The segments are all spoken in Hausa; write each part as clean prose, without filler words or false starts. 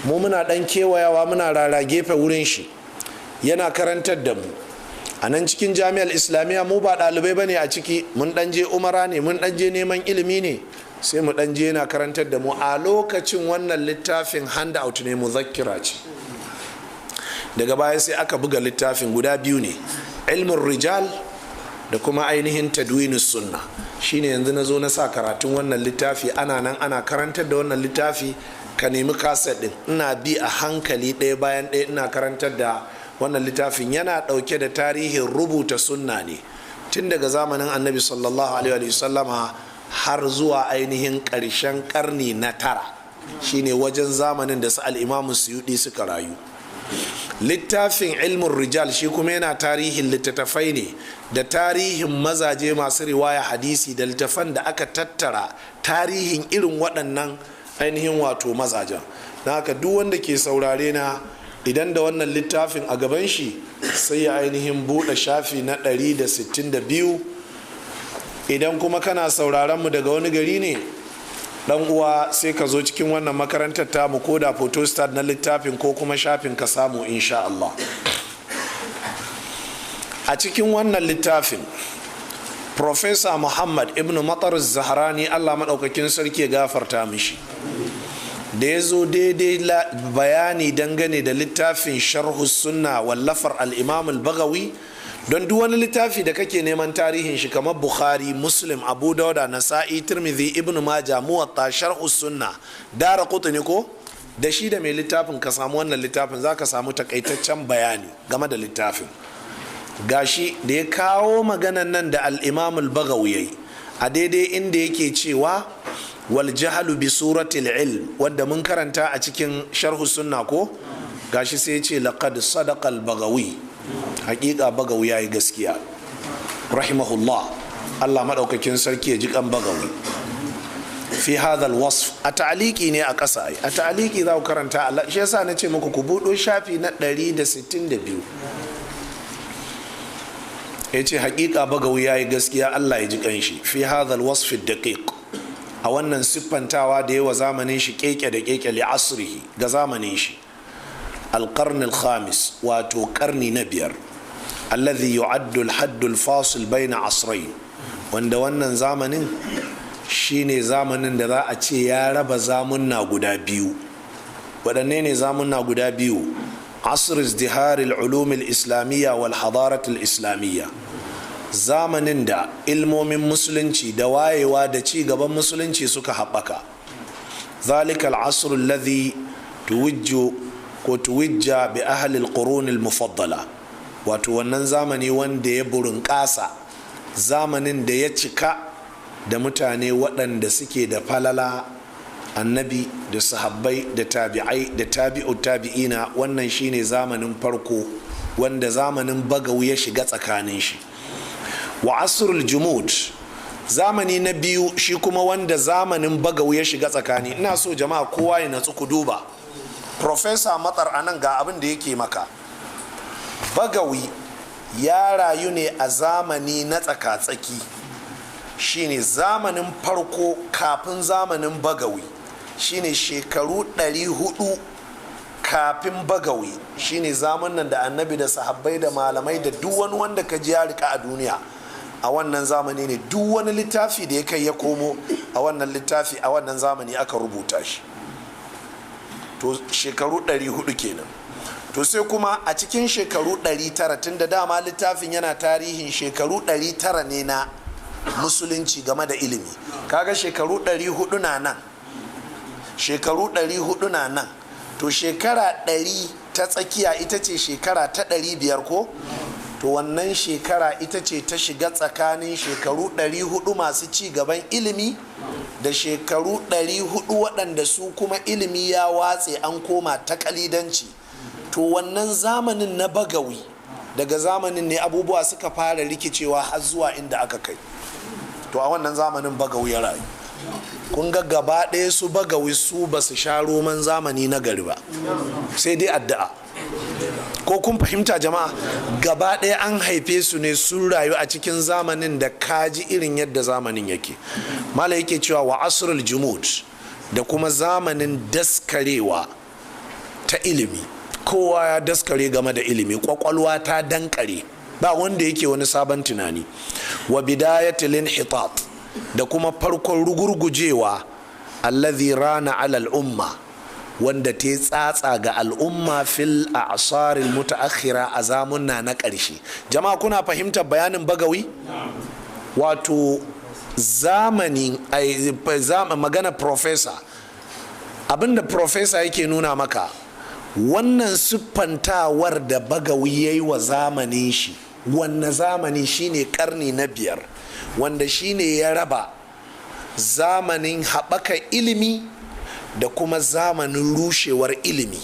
Mu muna dan kewayawa, muna rara gefe wurin shi, yana karantar da mu a nan cikin Jami'ar Islamiyya. Mu ba ɗalibai ba ne a ciki, mun ɗan je umara ne, mun ɗan je neman ilimi ne, sai mu ɗan je yana karantar da mu. A lokacin wannan littafin handout ne, muzakkira ce. Daga baya sai aka buga littafin, guda biyu ne, Ilmin Rijal da kuma ainihin Tadwinus Sunna. Shine yanzu na zo na sa karatun wannan littafi. Ana nan ana karantar da wannan littafi. Ka nemi kaset din, ina bi a hankali ɗaya bayan ɗaya ina karantar da wannan littafin. Yana ɗauke da tarihin rubuta sunna ne tun daga zamanin Annabi sallallahu alaihi sallama har zuwa ainihin ƙarshen ƙarni na tara, shine wajen zamanin da su Al'imamu Suyudi suka rayu. Littafin Ilmin Rijal shi kuma yana tarihin littattafai ne da tarihin mazaje masu riwaya hadisi da littattafan da aka tattara tarihin irin waɗannan ainihin wato mazajen. Na haka duk wanda ke saurare na, idan da wannan littafin a gaban shi, sai ya ainihin buɗe shafi na 162. Idan kuma kana sauraron mu daga wani gari ne, dan uwa, sai ka zo cikin wannan makarantar tamu, ko da photostat na littafin ko kuma shafin ka samu, insha Allah. A cikin wannan littafin, Professor Muhammad Ibn Matar Zaharani, Allah maɗaukakin sarki ya gafarta mishi, da ya zo daidai bayani dangane da littafin Sharhu Sunna wallafar Al-Imam Al-Bagawi, don duk wani littafi da kake neman tarihin shi kamar Bukhari, Muslim, Abu Dauda, Nasa'i, Tirmidhi, Ibn Maja, Muwatta, Sharhu Sunna, Dara Qutni, ko da shi da mai littafin, ka samu wannan littafin, za ka samu takaitaccen bayani game da littafin. Gashi da ya kawo maganan nan da Al-Imam Al-Bagawi yayi a daidai inda yake cewa wal jahlu bi suratil ilm, wadda mun karanta a cikin Sharhu Sunna ko, gashi sai ya ce: "Laqad sadaqa Al-Bagawi." Hakika Bagawi yayi gaskiya, rahimahullah. Allah madaukakin sarki ya ji kan Bagawi. Fi hadha alwasf, a ta'aliki ne a ƙasa ai, a ta'aliki za ku karanta Allah. Shi yasa na ce muku ku buɗo shafi na 162. Ya ce hakika Bagawi yayi gaskiya, Allah ya ji kanshi, fi hadha alwasf daqiq, a wannan siffantawa da yawa zamanin shi keke da keke, li asrihi, ga zamanin shi, alqarn alkhamis, wato karni na biyar, alladhi yu'addu alhadd alfasil bayna asrayn, wanda wannan zamanin shine zamanin da za a ce ya raba zamunna guda biyu. Waɗanne ne zamunna guda biyu? Asr izdihar al-ulum al-islamiyya wal hadarat al-islamiyya, zamanin da ilmomin musulunci da wayewa da ci gaban musulunci suka haɓaka. Zalika al-asr alladhi tuwajju ko tuwajja bi ahli al-qurun al-mufaddala, wato wannan zamani wanda ya burunƙasa, zamanin da ya cika da mutane waɗanda suke da falala, Annabi da sahabbai da tabi'ai da tabi'u tabi'ina. Wannan shine zamanin farko wanda zamanin Bagawi ya shiga tsakanin shi. Wa asrul jumud, zamani na biyu shi kuma wanda zamanin Bagawi ya shiga tsakani. Ina so jama'a kowa ya natsu, ku duba Professor Matsar anan, ga abin da yake maka. Bagawi ya rayu ne a zamani na tsaka-tsaki, shine zamanin farko kafin zamanin Bagawi, shine shekaru 400 kafin Bagawi, shine zamanin da Annabi da sahabbai da malamai da duk wani wanda ka ji ya rika a duniya, a wannan zamani ne. Duk wani littafi da ya kai ya komo a wannan littafi, a wannan zamani aka rubuta shi. To shekaru 400 kenan. To sai kuma a cikin shekaru 900, tun da dama littafin yana tarihin shekaru 900 ne na musulunci game da ilimi. Kaga shekaru 400 na nan, shekaru 400 na nan, to shekara 100 ta tsakiya ita ce shekara ta 500 ko. To wannan shekara ita ce ta shiga tsakanin shekaru 400 masu ci gaban ilimi da shekaru 400 waɗanda su kuma ilimi ya watse, an koma ta kalidanci. To wannan zamanin na Bagawi, daga zamanin ne abubuwa suka fara rikicewa har zuwa inda aka kai. To a wannan zamanin Bagawi ya rayu. Kun ga gaba ɗaya su Bagawi su ba su sha roman zamani na gari ba, sai dai addu'a. Ko kun fahimta jama'a? Gaba ɗaya an haife su ne, sun rayu a cikin zamanin da kaji irin yadda zamanin yake. Mala yake cewa wa asrul jumud, da kuma zamanin daskarewa. Ta ilimi. Kowa ya daskare game da ilimi, kwakwalwa ta dankare, ba wanda yake wani sabon tunani. Wa bidayatil inhitat, da kuma farkon rugurgujewa, allazi rana ala al'umma, wanda ta tsatsa ga al'umma, fil a'saril mutaakhira, a zamunna na ƙarshe. Jama'a, kuna fahimtar bayanin Bagawi? Wato zamani, magana professor, abinda professor yake nuna maka, wannan siffantawar da Bagawi ya yi wa zamanin shi, wannan zamani shine karni na biyar, wanda shine ya raba zamanin haɓaka ilimi da kuma zamanin rushewar ilimi.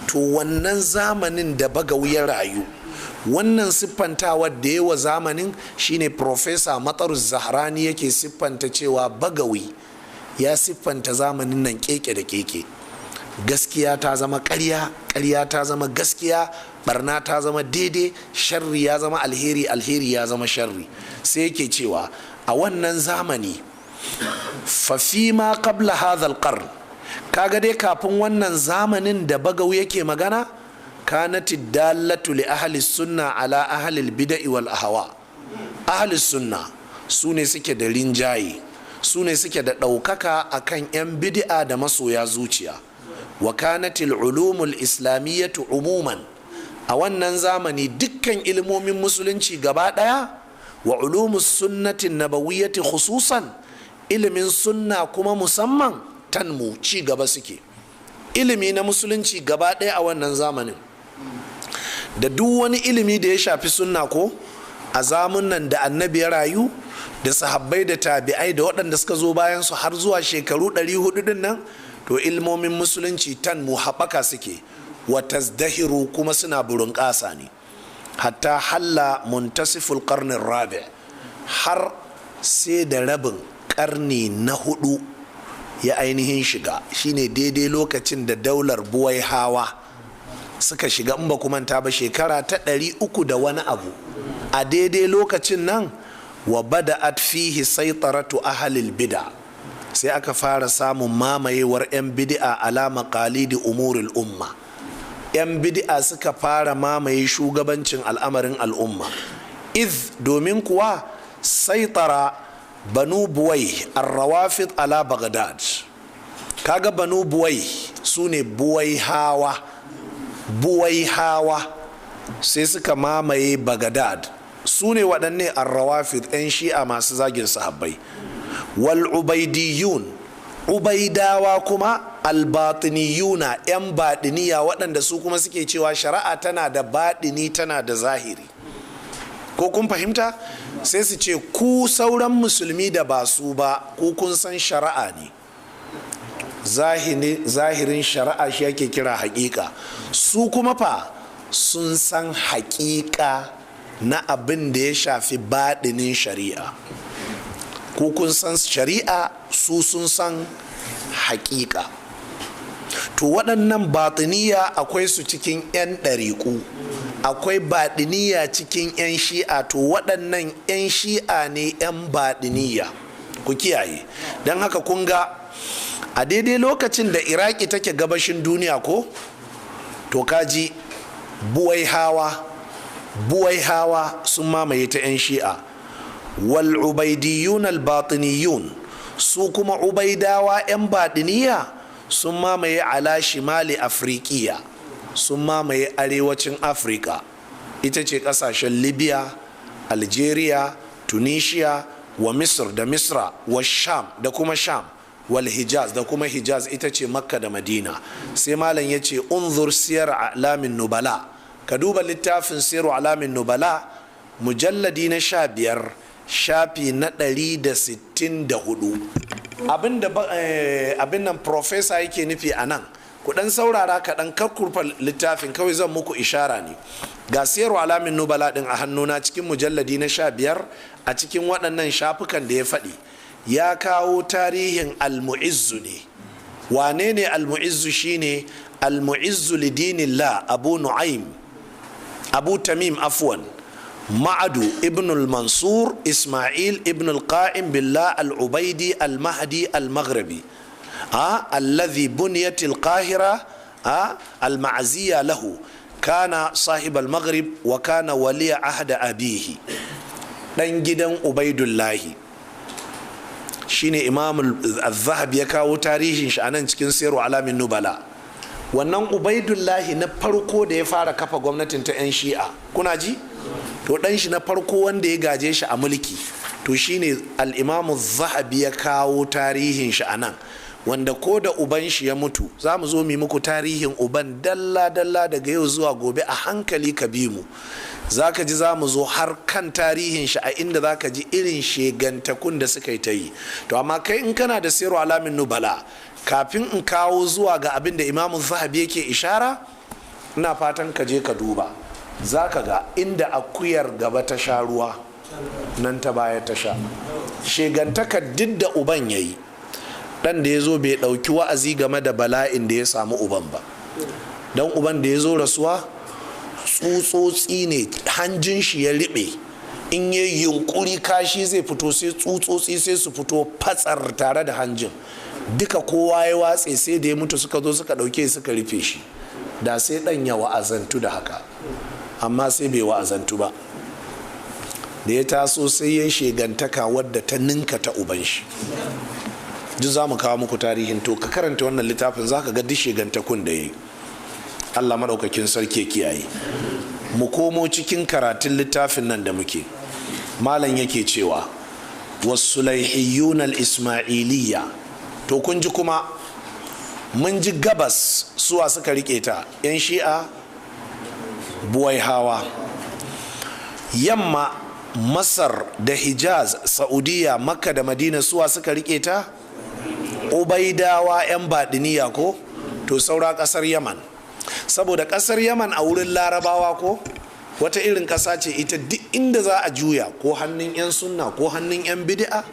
To wannan zamanin da Bagawi ya rayu, wannan siffantawar da yawa zamanin shine Professor Matar Zahrani yake siffanta cewa Bagawi ya siffanta zamanin nan keke da keke. Gaskiya ta zama ƙarya, ƙarya ta zama gaskiya, barna ta zama daidai, sharri ya zama alheri, alheri ya zama sharri. Sai yake cewa a wannan zamani, fa ma qabla hadha al, kaga dai kafin wannan zamanin da Bagawi yake magana, kanat dallatu li ahli sunna ala ahli bid'i wal ahwa. Ahli sunna su ne suke da rinjaye, su ne suke da ɗaukaka akan 'yan bid'a da masoya zuciya. Wa kanatil ulumul islamiyyatu umuman, a wannan zamani dukkan ilmomin musulunci gaba ɗaya, wa ulumus sunnatin nabawiyyati khususan, ilimin sunna kuma musamman, tanmu, ci gaba suke. Ilimi na musulunci gaba ɗaya a wannan zamanin, da duk wani ilimi da ya shafi sunna, ko a zamunan da Annabi ya rayu da sahabbai da tabi'ai da waɗanda suka zo bayan su har zuwa shekaru 400 din nan, to ilmomin musulunci tanmu, haɓaka suke, wa tazdahiru, kuma suna burin ƙasa ne, hatta halla muntasiful qarnin rabi, har sai da rabin ƙarni na hudu ya ainihin shiga, shine daidai lokacin da daular Buwaihawa suka shiga, in ba manta ba, shekara ta 300 da wani abu. A daidai lokacin nan, wa bada'at fihi saitaratu ahlil bid'a, sai aka fara samun mamayewar 'yan bid'a ala maqalidi umuril umma. 'Yan bid'a suka fara mamaye shugabancin al'amarin al'umma. Iz, domin kuwa, saitara Banu Buwai arrawafid ala Baghdad. Kaga Banu Buwai su ne Buwaihawa. Buwaihawa sai suka mamaye Baghdad. Su ne waɗanne? Arrawafid, 'yan Shi'a masu zagin sahabbai. Wal Ubaidiyun, Ubaidawa kuma, albatiniyuna, 'yan baɗiniya, waɗanda su kuma suke cewa shari'a tana da baɗini, tana da zahiri. Ko kun fahimta? Sai su ce ku sauran musulmi da ba su ba, ku kun san shari'a ne, zahirin shari'a shi ake kira haƙiƙa. Su kuma fa sun san haƙiƙa na abin da ya shafi baɗinin shari'a. Ku kun san shari'a, su sun san haƙiƙa. To waɗannan batiniya akwai su cikin 'yan ɗariƙu, akwai baɗiniya cikin 'yan Shi'a. To waɗannan 'yan Shi'a ne 'yan baɗiniya, ku kiyaye. Don haka kun ga a daidai lokacin da Iraki take gabashin duniya, ko to kaji Buwaihawa sun mamaye ta 'yan Shi'a. Wal Ubaidiyun al batiniyun, su kuma Ubaidawa 'yan baɗiniya sun mamaye ala shimali Afrikiya, sun mamaye arewacin Afirka, ita ce kasashen Libya, Algeria, Tunisia, wa Misr, da Misra, wa Sham, da kuma Sham, wal Hijaz, da kuma Hijaz, ita ce Makka da Madina. Sai malam ya ce, unzur Siyar A'lamin Nubala, ka duba littafin Siyar A'lamin Nubala, mujalladi na 15, shafi na 164. Abin nan professor yake nufi a nan, ku dan saurara kaɗan, kakkurfa littafin, kawai zan muku ishara ne. Ga Siyar Alamin Nubala ɗin a hannuna, cikin mujalladi na 15, a cikin waɗannan shafukan da ya faɗi, ya kawo tarihin Almu'izzu ne. Wane ne Almu'izzu? Shine Almu'izzu Lidinillah Abu Nu'aim, Abu Tamim, afwan, Ma'adu ibn al-Mansur Ismail ibn al-Qa'im Billah al-Ubaidi al-Mahdi al-Maghribi, alladhi buniyat al-Qahira al-ma'aziyya lahu kana sahib al-maghrib wa kana waliya ahda abihi. Dan gidan Ubaidullahi shine Imam al-Zahabi ya kawo tarihin shi anan cikin Siru Alamin Nubala. Wannan Ubaidullahi na farko da ya fara kafa gwamnatin ta 'yan Shi'a, kuna ji? To dan shi na farko wanda ya gaje shi a mulki, to shine al-Imam al-Zahabi ya kawo tarihin shi anan, wanda ko da uban shi ya mutu za mu zo mu muku tarihin uban dalla-dalla daga yau zuwa gobe a hankali ka bi mu. Za ka ji za mu zo har kan tarihin shi a inda za ka ji irin shegantakun da suka yi ta yi. To amma kai in kana da Siru Alamin Nubala, kafin in kawo zuwa ga abin da Imamu Zahabi yake ishara, ina fatan ka je ka duba, za ka ga inda akuyar gaba ta sha ruwa nan ta baya ta sha. Shegantaka duk da uban ya yi, dan da ya zo bai ɗauki wa'azi game da bala'in da ya samu uban ba. Don uban da ya zo rasuwa tsutsotsi ne, hanjin shi ya riɓe, in ya yunkuri kashi zai fito, sai tsutsotsi sai su fito fatsar tare da hanjin, duka kowa ya watse, sai da ya mutu suka zo suka ɗauke suka rufe shi. Da sai ɗan ya wa'azantu da haka, amma sai bai wa'azantu ba. Da ya taso sai ya shegantaka wadda ta ninka ta uban shi. Duk za mu kawo muku tarihin. To ka karanta wannan littafin za ka ga duk shegantakun da ya yi. Allah maɗaukakin sarki ya kiyaye. Mu komo cikin karatun littafin nan da muke. Malam yake cewa wasulaihiyun al-ismailiyya. To kun ji kuma mun ji gabas suwa suka rike ta, yan Shi'a Buwaihawa. Yamma Masar da Hijaz, Saudiya, Makka da Madina suwa suka rike ta, Ubaidawa yan Badiniya ko. To saura kasar Yaman, saboda kasar Yaman a wurin Larabawa ko wata irin kasa ce ita, duk inda za a juya ko hannun 'yan sunna ko hannun 'yan bid'a,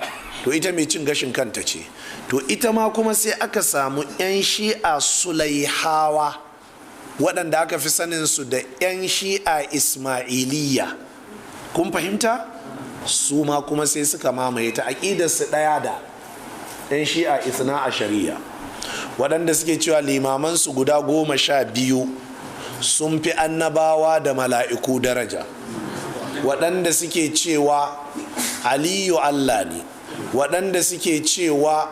to ita mai cin gashin kanta ce. To ita ma kuma sai aka samu 'yan Shi'a Sulaihawa, waɗanda aka fi sanin su da 'yan Shi'a Ismailiyya. Kun fahimta? Su ma kuma sai suka mamaye ta, aƙidarsu ɗaya da 'yan Shi'a Ithna a Shari'a, waɗanda suke cewa limamansu guda 12 sun fi annabawa da mala'iku daraja, waɗanda suke cewa Aliyu Allah ne, waɗanda suke cewa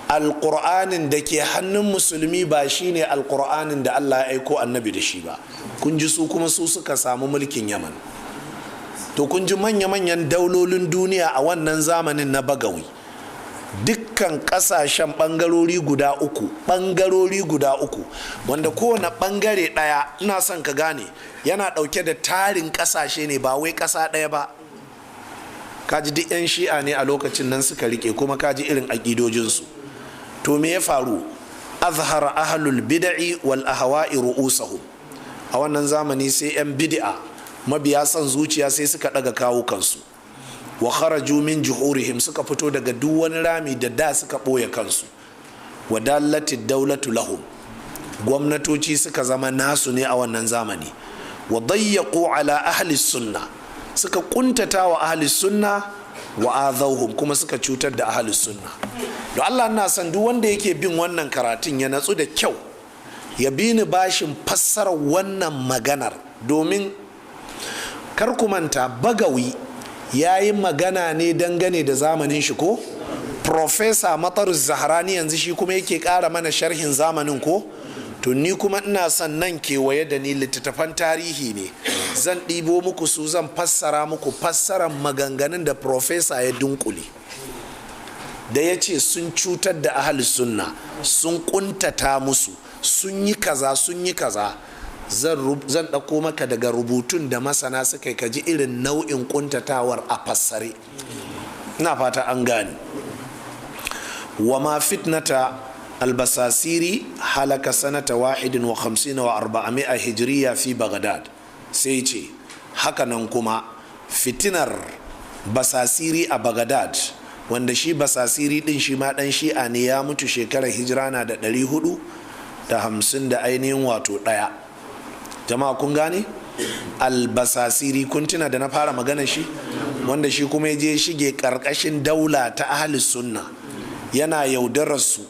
alƙur'anin da ke hannun musulmi ba shine alƙur'anin da Allah ya aiko annabi da shi ba. Kun ji su kuma su suka samu mulkin Yaman. To kun ji manya-manyan daulolin duniya a wannan zamanin na Bagawi. Dukkan kasashen bangarori guda uku, bangarori guda uku, wanda kowane bangare daya ina son ka gane yana dauke da tarin kasashe ne, ba wai kasa daya ba. Kaji duk yan Shi'a ne a lokacin nan suka rike, kuma kaji irin aƙidojinsu. To me ya faru? Azhara ahlul bid'i wal ahwa'i ru'usahum. A wannan zamani sai yan bid'a mabiya son zuciya sai suka daga kawo kansu. Wa kharaju min juhurihim, suka fito daga duk wani rami da da suka boye kansu. Wa dallati dawlatu lahum, gwamnatoci suka zama nasu ne a wannan zamani. Wa dayyaqu ala ahli sunna, suka kuntata wa ahli sunna, wa adhawhum, kuma suka cutar da ahli sunna. Don Allah ina son duk wanda yake bin wannan karatun ya natsu da kyau, ya bi ni bashin fassarar wannan maganar, domin kar ku manta Bagawi ya yi magana ne dangane da zamanin shi ko? Profesa Matar Zahrani yanzu shi kuma yake ƙara mana sharhin zamanin ko? To ni kuma ina son nan kewaye da ni littattafan tarihi ne, zan ɗibo muku su, zan fassara muku fassarar maganganun da profesa ya dunkule, da ya ce sun cutar da ahli sunna, sun kuntata musu, sun yi kaza, sun yi kaza. Zan ɗauko maka daga rubutun da masana suka yi, kaji irin nau'in kuntatawar a fassare. Ina fata an gane. Wa ma fitnata albasasiri halaka sanata 451 hijiriya fi Baghdad. Sai ce hakanan kuma fitinar basasiri a Baghdad, wanda shi basasiri din shi ma dan Shi'a ne, ya mutu shekarar hijira na da 450 da ainihin wato ɗaya. Jama'a kun gane albasasiri, kun tuna da na fara magana shi, wanda shi kuma ya je shige karkashin daula ta ahli sunna, yana yaudarar su,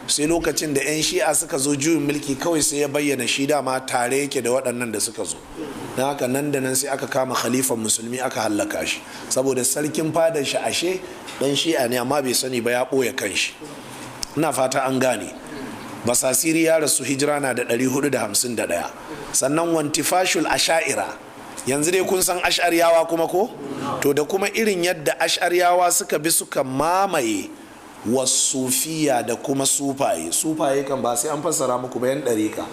Sai lokacin da 'yan Shi'a suka zo juyin mulki kawai sai ya bayyana shi dama tare yake da waɗannan da suka zo. Don haka nan da nan sai aka kama khalifan musulmi aka hallaka shi, saboda sarkin fadar shi ashe dan Shi'a ne, amma bai sani ba, ya ɓoye kanshi. Ina fata an gane. Basasiri ya rasu hijira na da 451. Sannan wantifashul Asha'ira, yanzu dai kun san Ash'ariyawa kuma ko? To da kuma irin yadda Ash'ariyawa suka bi suka mamaye wasufiya da kuma sufaye. Sufaye kan ba sai an fassara muku bayan ɗarika.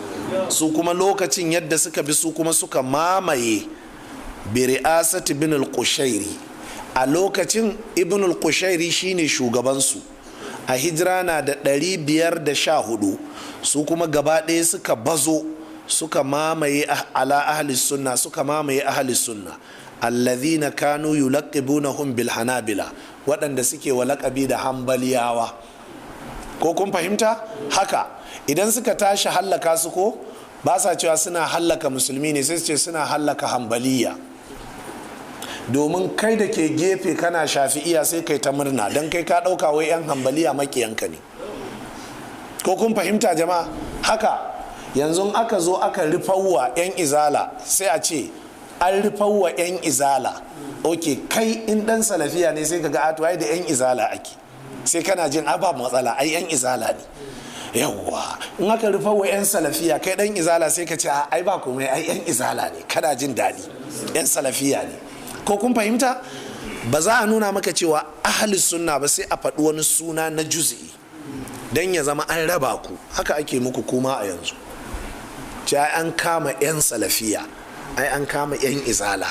Su kuma lokacin yadda suka bi su kuma suka mamaye bi ri'asati Ibn al-Qushairi. A lokacin Ibn al-Qushairi shine shugabansu. A hijira na da 514, su kuma gaba ɗaya suka bazo suka mamaye ala ahli sunna, suka mamaye ahli sunna alladhina kanu yulaqibunahum bil Hanabila, waɗanda suke wa laƙabi da Hambaliyawa. Ko kun fahimta? Haka idan suka tashi hallaka su ko ba sa cewa suna hallaka musulmi ne, sai su ce suna hallaka Hambaliya. Domin kai da ke gefe kana Shafi'iya sai kai ta murna, don kai ka ɗauka wai 'yan Hambaliya makiyanka ne. Ko kun fahimta, jama'a? Haka yanzu aka zo aka rufawa 'yan Izala, sai a ce an rufawa 'yan Izala. Ok, kai in dan Salafiya ne sai ka ga ato ai da 'yan Izala ake, sai kana jin a ba matsala, ai 'yan Izala ne. Yawwa, in aka rufawa 'yan Salafiya, kai dan Izala sai ka ce ai ba komai, ai 'yan Izala ne, kana jin daɗi 'yan Salafiya ne. Ko kun fahimta? Ba za a nuna maka cewa ahli sunna ba, sai a faɗi wani suna na juz'i don ya zama an raba ku. Haka ake muku kuma a yanzu, ce ai an kama 'yan Salafiya, ai an kama 'yan Izala,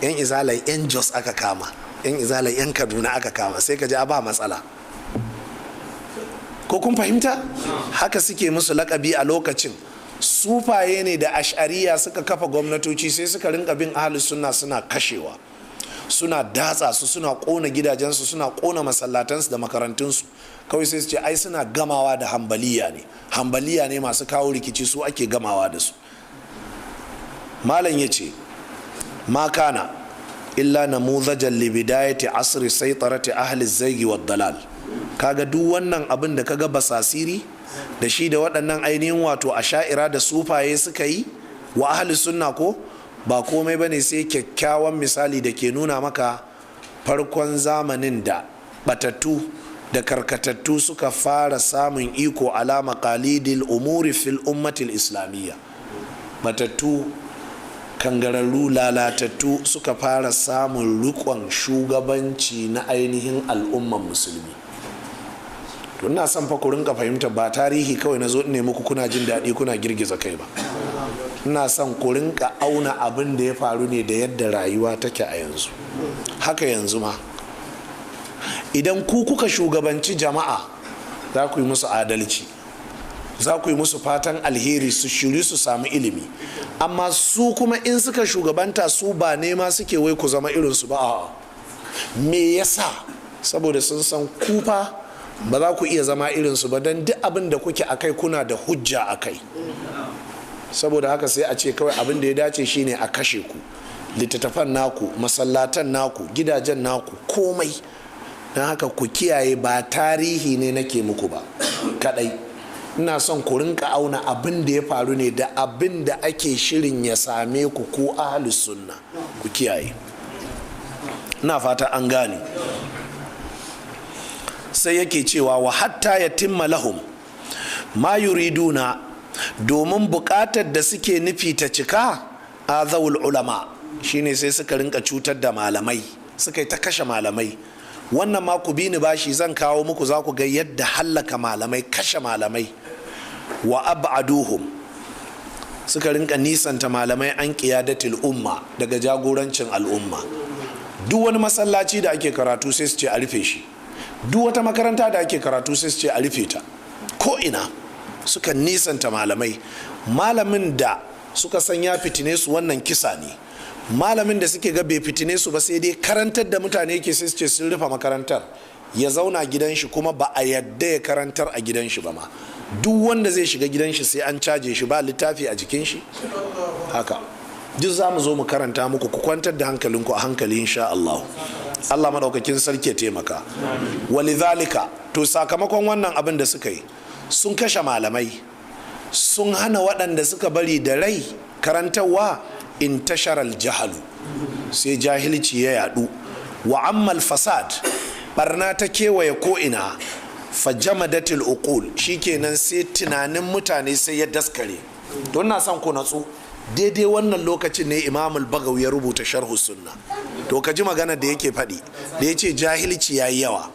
'yan Izala 'yan Jos aka kama, 'yan Izala 'yan Kaduna aka kama, sai ka ji a ba matsala. Ko kun fahimta? Haka suke musu lakabi a lokacin. Sufaye ne da Ash'ariya suka kafa gwamnatoci, sai suka rinka bin ahli sunna suna kashewa, suna datsa su, suna kona gidajensu, suna kona masallatansu da makarantunsu. Kawai sai su ce ai suna gamawa da Hambaliya ne, Hambaliya ne masu kawo rikici, su ake gamawa da su. Malam ya ce ma kana illa namuzajan li bidayati asri saytarati ahli zaigi wa dalal. Kaga duk wannan abin da kaga Basasiri da shi da waɗannan ainihin wato Asha'ira da sufaye suka yi wa ahli sunna ko ba komai bane sai kyakkyawan misali da ke nuna maka farkon zamanin da batattu da karkatattu suka fara samun iko ala maqalidil umuri fil ummatil islamiyya. Batattu, kangararru, lalatattu suka fara samun rikon shugabanci na ainihin al'umman musulmi. To ina son fa ku rinka fahimta, ba tarihi kawai na zo ne muku kuna jin daɗi kuna girgiza kai ba. Ina son ku rinka auna abin da ya faru ne da yadda rayuwa take a yanzu. Haka yanzu ma idan ku kuka shugabanci jama'a, za ku yi musu adalci, za ku yi musu fatan alheri, su shiri su samu ilimi. Amma su kuma in suka shugabanta, su ba nema suke wai ku zama irinsu ba, a'a. Me yasa? Saboda sun san kufa ba za ku iya zama irinsu ba, don duk abin da kuke akai kuna da hujja akai. Saboda haka sai a ce kawai abin da ya dace shine a kashe ku, littattafan naku, masallatan naku, gidajen naku, komai. Don haka ku kiyaye, ba tarihi ne nake muku ba kadai. Ina son ku rinka auna abin da ya faru ne da abin da ake shirin ya same ku, ko ahlus sunna. Ku kiyaye. Ina fata an gane. Sai yake cewa wa hatta yatimma lahum ma yuriduna, domin bukatar da suke nufi ta cika, azawul ulama, shine sai suka rinka cutar da malamai, suka yi ta kashe malamai. Wannan ma ku bi ni bashi, zan kawo muku, za ku ga yadda hallaka malamai, kashe malamai. Wa ab'aduhum, suka rinka nisanta malamai, an qiyadatil umma, daga jagorancin al'umma. Duk wani masallaci da ake karatu sai su ce a rufe shi, duk wata makaranta da ake karatu sai su ce a rufe ta. Ko ina suka nisanta malamai. Malamin da suka san ya fitine su, wannan kisa ne. Malamin da suke ga bai fitine su ba, sai dai karantar da mutane ke, sai su ce sun rufe makarantar, ya zauna gidan shi, kuma ba a yadda ya karantar a gidan shi ba ma. Duk wanda zai shiga gidan shi sai an caje shi, ba littafi a jikin shi. Haka duk za mu zo mu karanta muku. Ku kwantar da hankalinku a hankali, insha Allah. Allah madaukakin sarki ya taimaka. Walidhalika, to sakamakon wannan abin da suka yi, Sun kashe malamai, sun hana waɗanda suka bari da rai karantarwa. In tasharal jahalu, sai jahilci ya yadu. Wa ammal fasad, barna ta kewaye ko'ina. Fajamadatil uqul, shikenan sai tunanin mutane sai ya daskare. Don na son ku natsu, daidai wannan lokacin ne Imamul Bagawi ya rubuta Sharhu Sunna. To ka ji magana da yake faɗi, da ya ce jahilci ya yi yawa,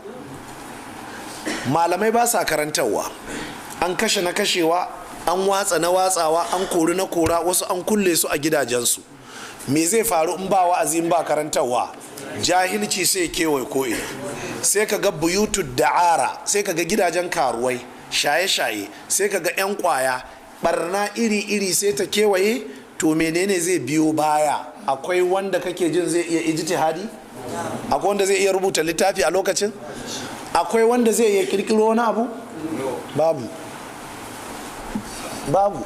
malamai ba sa karantarwa, an kashe na kashewa, an watsa na watsawa, an kori na kora, wasu an kulle su a gidajensu. Me zai faru in ba wa'azi, in ba karantarwa? Jahilci sai kewaye ko'ina. Sai ka ga buyutu da'ara, sai ka ga gidajen karuwai, shaye-shaye, sai ka ga 'yan kwaya, barna iri-iri sai ta kewaye. To menene zai biyo baya? Akwai wanda kake jin zai iya ijtihadi? Akwai wanda zai iya rubuta littafi a lokacin? Akwai wanda zai iya kirkiro wani abu? Babu, babu.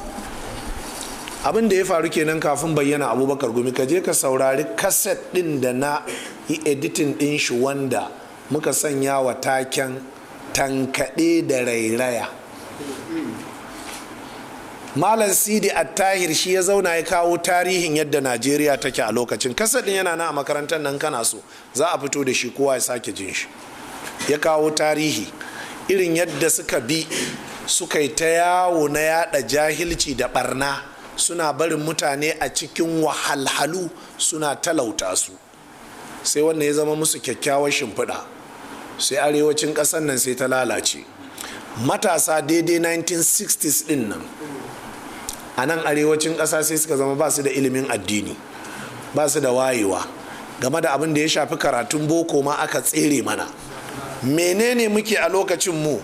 Abin da ya faru kenan kafin bayyana Abubakar Gumi. Ka je ka saurari kaset din da na yi editing din shi, wanda muka sanya wa taken "Tankaɗe da Rairaya". Malam Sidi Attahir shi ya zauna ya kawo tarihin yadda Najeriya take a lokacin. Kaset din yana na a makarantar nan, kana so za a fito da shi kowa ya sake jin shi. Ya kawo tarihi irin yadda suka bi suka yi ta yawo na yada jahilci da barna, suna barin mutane a cikin wahalhalu, suna talauta su. Sai wannan ya zama musu kyakkyawar shimfiɗa, sai arewacin ƙasar nan sai ta lalace. Matasa daidai 1960s din nan a nan arewacin ƙasa sai suka zama ba su da ilimin addini, ba su da wayewa game da abin da ya shafi karatun boko ma, aka tsere mana. Menene muke a lokacin mu?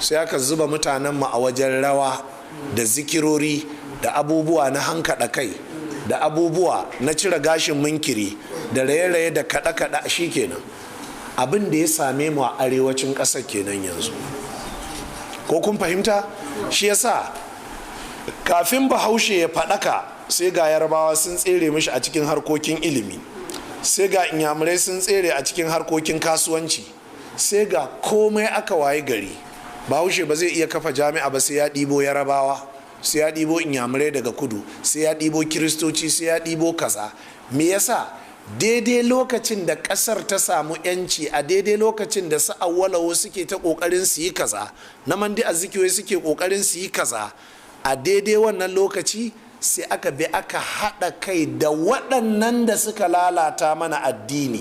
Sai aka zuba mutanen mu a wajen rawa da zikirori da abubuwa na hankaɗa kai da abubuwa na cire gashin munkiri da raye-raye da kaɗe-kaɗe. Kenan abin da ya same mu a arewacin ƙasar kenan yanzu. Ko kun fahimta? Shi yasa kafin Bahaushe ya faɗaka, sai ga Yarbawa sun tsere mishi a cikin harkokin ilimi, sai ga Inyamurai sun tsere a cikin harkokin kasuwanci, sai ga komai. Aka waye gari Bahaushe ba zai iya kafa jami'a ba sai ya ɗibo Yarabawa, sai ya ɗibo Inyamurai daga kudu, sai ya ɗibo Kiristoci, sai ya ɗibo kaza. Me yasa? Daidai lokacin da ƙasar ta samu yanci, a daidai lokacin da su Awolowo suke ta ƙoƙarin su yi kaza, na Nnamdi Azikiwe suke ƙoƙarin su yi kaza, a daidai wannan lokaci sai aka bi aka haɗa kai da waɗannan da suka lalata mana addini,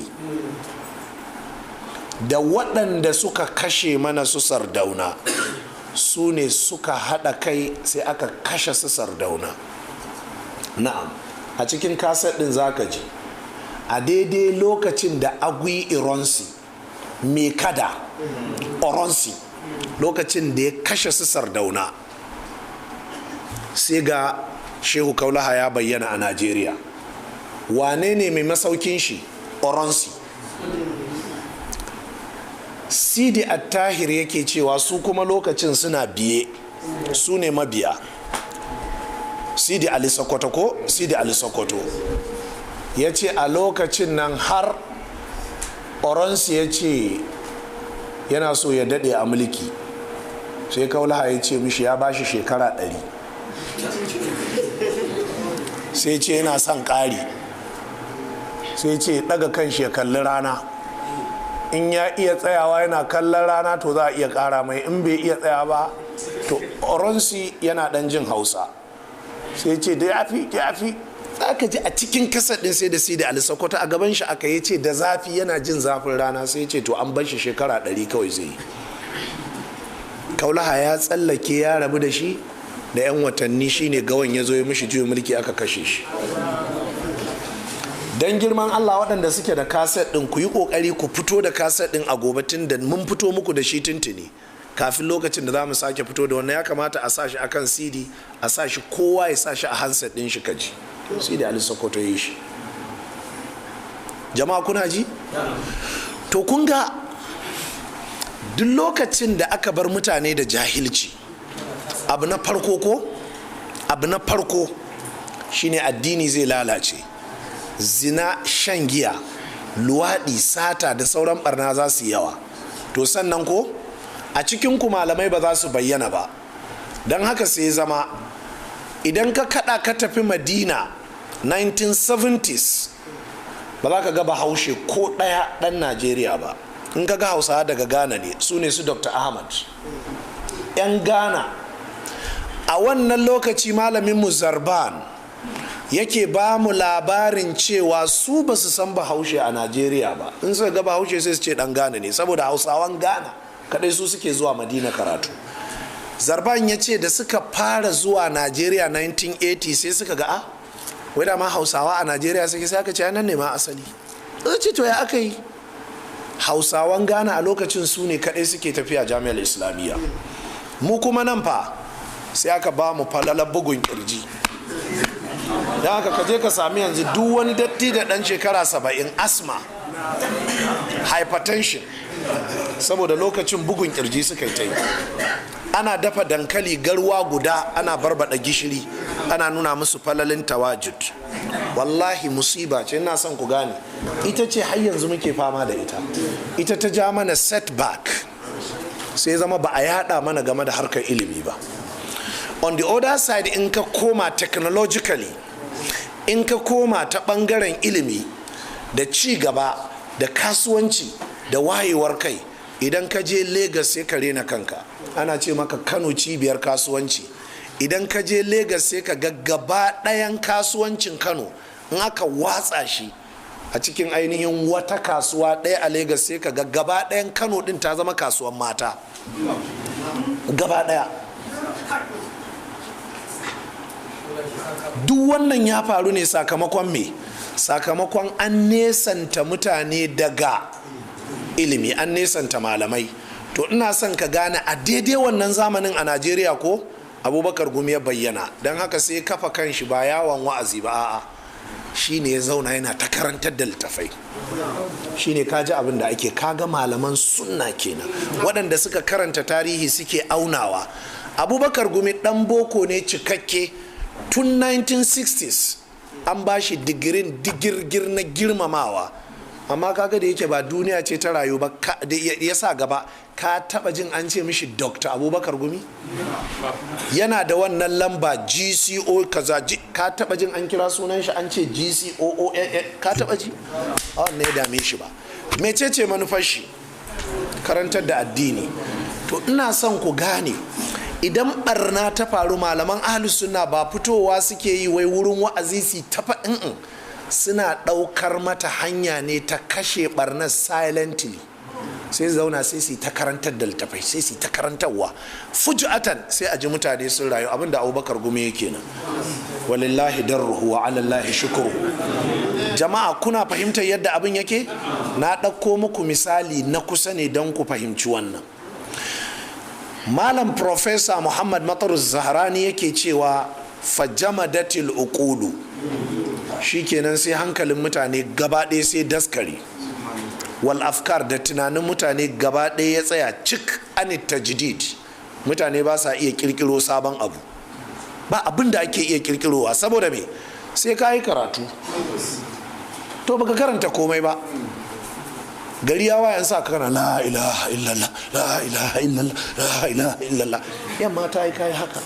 da waɗanda suka kashe mana su Sardauna. Su ne suka haɗa kai sai aka kashe su Sardauna. Na'am, a cikin kaset ɗin zaka ji a daidai lokacin da Aguiyi Ironsi, mai kada Oronsi, lokacin da ya kashe su Sardauna, sai ga Shehu Kaulaha ya bayyana a Najeriya. Wane ne mai masaukin shi? Oronsi. Sidi Attahir yake cewa su kuma lokacin suna biye, su ne mabiya Sidi Ali Sokoto. Ko Sidi Ali Sokoto ya ce a lokacin nan har Oronsi ya ce yana so ya daɗe a mulki, sai Kaulaha ya ce mishi ya bashi shekara 100. Sai ce yana son ƙari. Sai ce ɗaga kan shi ya kalli rana, in ya iya tsayawa yana kallon rana to za a iya ƙara mai, in bai iya tsaya ba to. Oronsi yana ɗan jin Hausa, sai ce da yafi yafi. Za ka ji a cikin kasar ɗin, sai da Sidi Ali Sokoto a gaban shi aka yi, ce da zafi, yana jin zafin rana. Sai ce to an bar shi shekara 100 kawai zai yi. Kaulaha ya tsallake, ya rabu da shi da 'yan watanni, shine Gawan ya zo ya mishi juyin mulki, aka kashe shi. Don girman Allah, waɗanda suke da kaset ɗin, ku yi ƙoƙari ku fito da kaset ɗin a gobe, tun da mun fito muku da shi tuntuni. Kafin lokacin da za mu sake fito da wannan, ya kamata a sa shi akan CD, a sa shi kowa ya sa shi a handset ɗin shi kaji. CD Ali Sokoto yi shi. Jama'a, kuna ji? To kun ga duk lokacin da aka bar mutane da jahilci, abu na farko ko abu na farko shine addini zai lalace, zina, shan giya, luwaɗi, sata da sauran barna za su yi yawa. To sannan ko a cikin ku malamai ba za su bayyana ba. Don haka sai zama idan ka kada ka tafi Madina 1970s, ba za ka ga Bahaushe ko ɗaya ɗan Najeriya ba. In ka ga Hausawa, daga Ghana ne, su ne su Dr. Ahmad, 'yan Ghana. A wannan lokaci malamin mu Zarban yake ba mu labarin cewa su ba su san Bahaushe a Najeriya ba. In suka ga Bahaushe, sai su ce dan Ghana ne, saboda Hausawan Ghana kadai su suke zuwa Madina karatu. Zarban ya ce da suka fara zuwa Najeriya 1980, sai suka ga, a wai da ma Hausawa a Najeriya suke? Sai aka ce nan ne ma asali. Sai ce, to ya aka yi? Hausawan Ghana a lokacin su ne kadai suke tafiya Jami'ar Islamiyya. Mu kuma nan fa, sai aka ba mu falalar bugun kirji. Don haka ka je ka sami yanzu duk wani datti da dan shekara 70, asma, hypertension, saboda lokacin bugun kirji suka yi ta yi. Ana dafa dankali garwa guda, ana barbada gishiri, ana nuna musu falalin tawajud. Wallahi musiba ce. Ina son ku gane, ita ce har yanzu muke fama da ita. Ita ta ja mana setback, sai zama ba a yada mana game da harkar ilimi ba. On the other side, in ka koma technologically, in ka koma ta bangaren ilimi da ci gaba da kasuwanci da wayewar kai, idan ka je Lagos sai ka rena kanka. Ana ce maka Kano cibiyar kasuwanci. Idan ka je Lagos sai ka ga gaba ɗayan kasuwancin Kano, in aka watsa shi a cikin ainihin wata kasuwa ɗaya a Lagos, sai ka ga gaba ɗayan Kano ɗin ta zama kasuwan mata gaba ɗaya. Duk wannan ya faru ne sakamakon me? Sakamakon an nesanta mutane daga ilimi, an nesanta malamai. To ina son ka gane, a daidai wannan zamanin a Najeriya ko Abubakar Gumi ya bayyana. Don haka sai kafa kanshi ba yawon wa'azi ba, a'a, shi ne ya zauna yana ta karantar da littafai. Shi ne kaji abin da ake kaga malaman sunna kenan, waɗanda suka karanta tarihi suke aunawa. Abubakar Gumi ɗan boko ne cikakke. Tun 1960s an ba shi digirin digirgir na girmamawa, amma kaga da yake ba duniya ce ta rayu ba ya sa gaba. Ka taba jin an ce mishi Dr. Abubakar Gumi? Yana da wannan lamba GCO kaza. Ka taba jin an kira sunan shi an ce GCO? Ka taba ji? A wannan ya dame shi ba. Mecece manufar shi? Karantar da addini. To ina son ku gane, idan barna ta faru, malaman ahlus sunna ba fitowa suke yi wai wurin wa'azi su ta faɗin, suna ɗaukar mata hanya ne ta kashe barnar silently. Sai zauna, sai su ta karantar da littafai, sai su ta karantarwa. Fuju'atan sai a ji mutane sun rayu. Abinda Abubakar Gumi yake nan, walillahi darruhu wa alallahi shukuru. Jama'a, kuna fahimtar yadda abin yake? Na ɗauko muku misali na kusa ne don ku fahimci wannan. Malam Professor Muhammad Matar Zaharani yake cewa fajamadatil uqulu, shikenan sai hankalin mutane gaba ɗaya sai daskare, wal afkar, da tunanin mutane gaba ɗaya ya tsaya cik, anit tajdid. Mutane ba sa iya kirkiro sabon abu ba. Abin da ake iya kirkirowa, saboda me? Sai ka yi karatu. To baka karanta komai ba, gari ya wayan sa kana la ilaha illallah, la ilaha illallah, la ilaha illallah. Yamma ta yi, kai haka.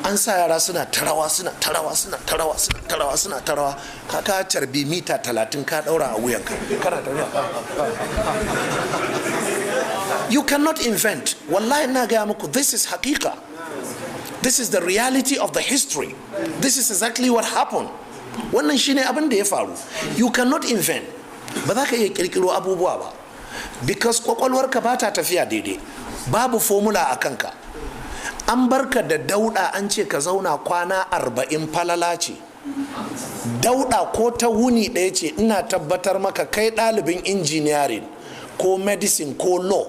An sa yara suna tarawa, suna tarawa, suna tarawa, suna tarawa, suna tarawa. Ka carbi mita 30 ka daura a wuyanka, kana tafiya. You cannot invent. Wallahi ina gaya muku, this is hakika, this is the reality of the history, this is exactly what happened. Wannan shine abin da ya faru. You cannot invent. Ba za ka iya kirkiro abubuwa ba, because kwakwalwarka ba ta tafiya daidai. Babu formula a kanka. An barka da dauda, an ce ka zauna kwana 40, falala ce. Dauda ko ta wuni ɗaya ce, ina tabbatar maka, kai ɗalibin engineering ko medicine ko law,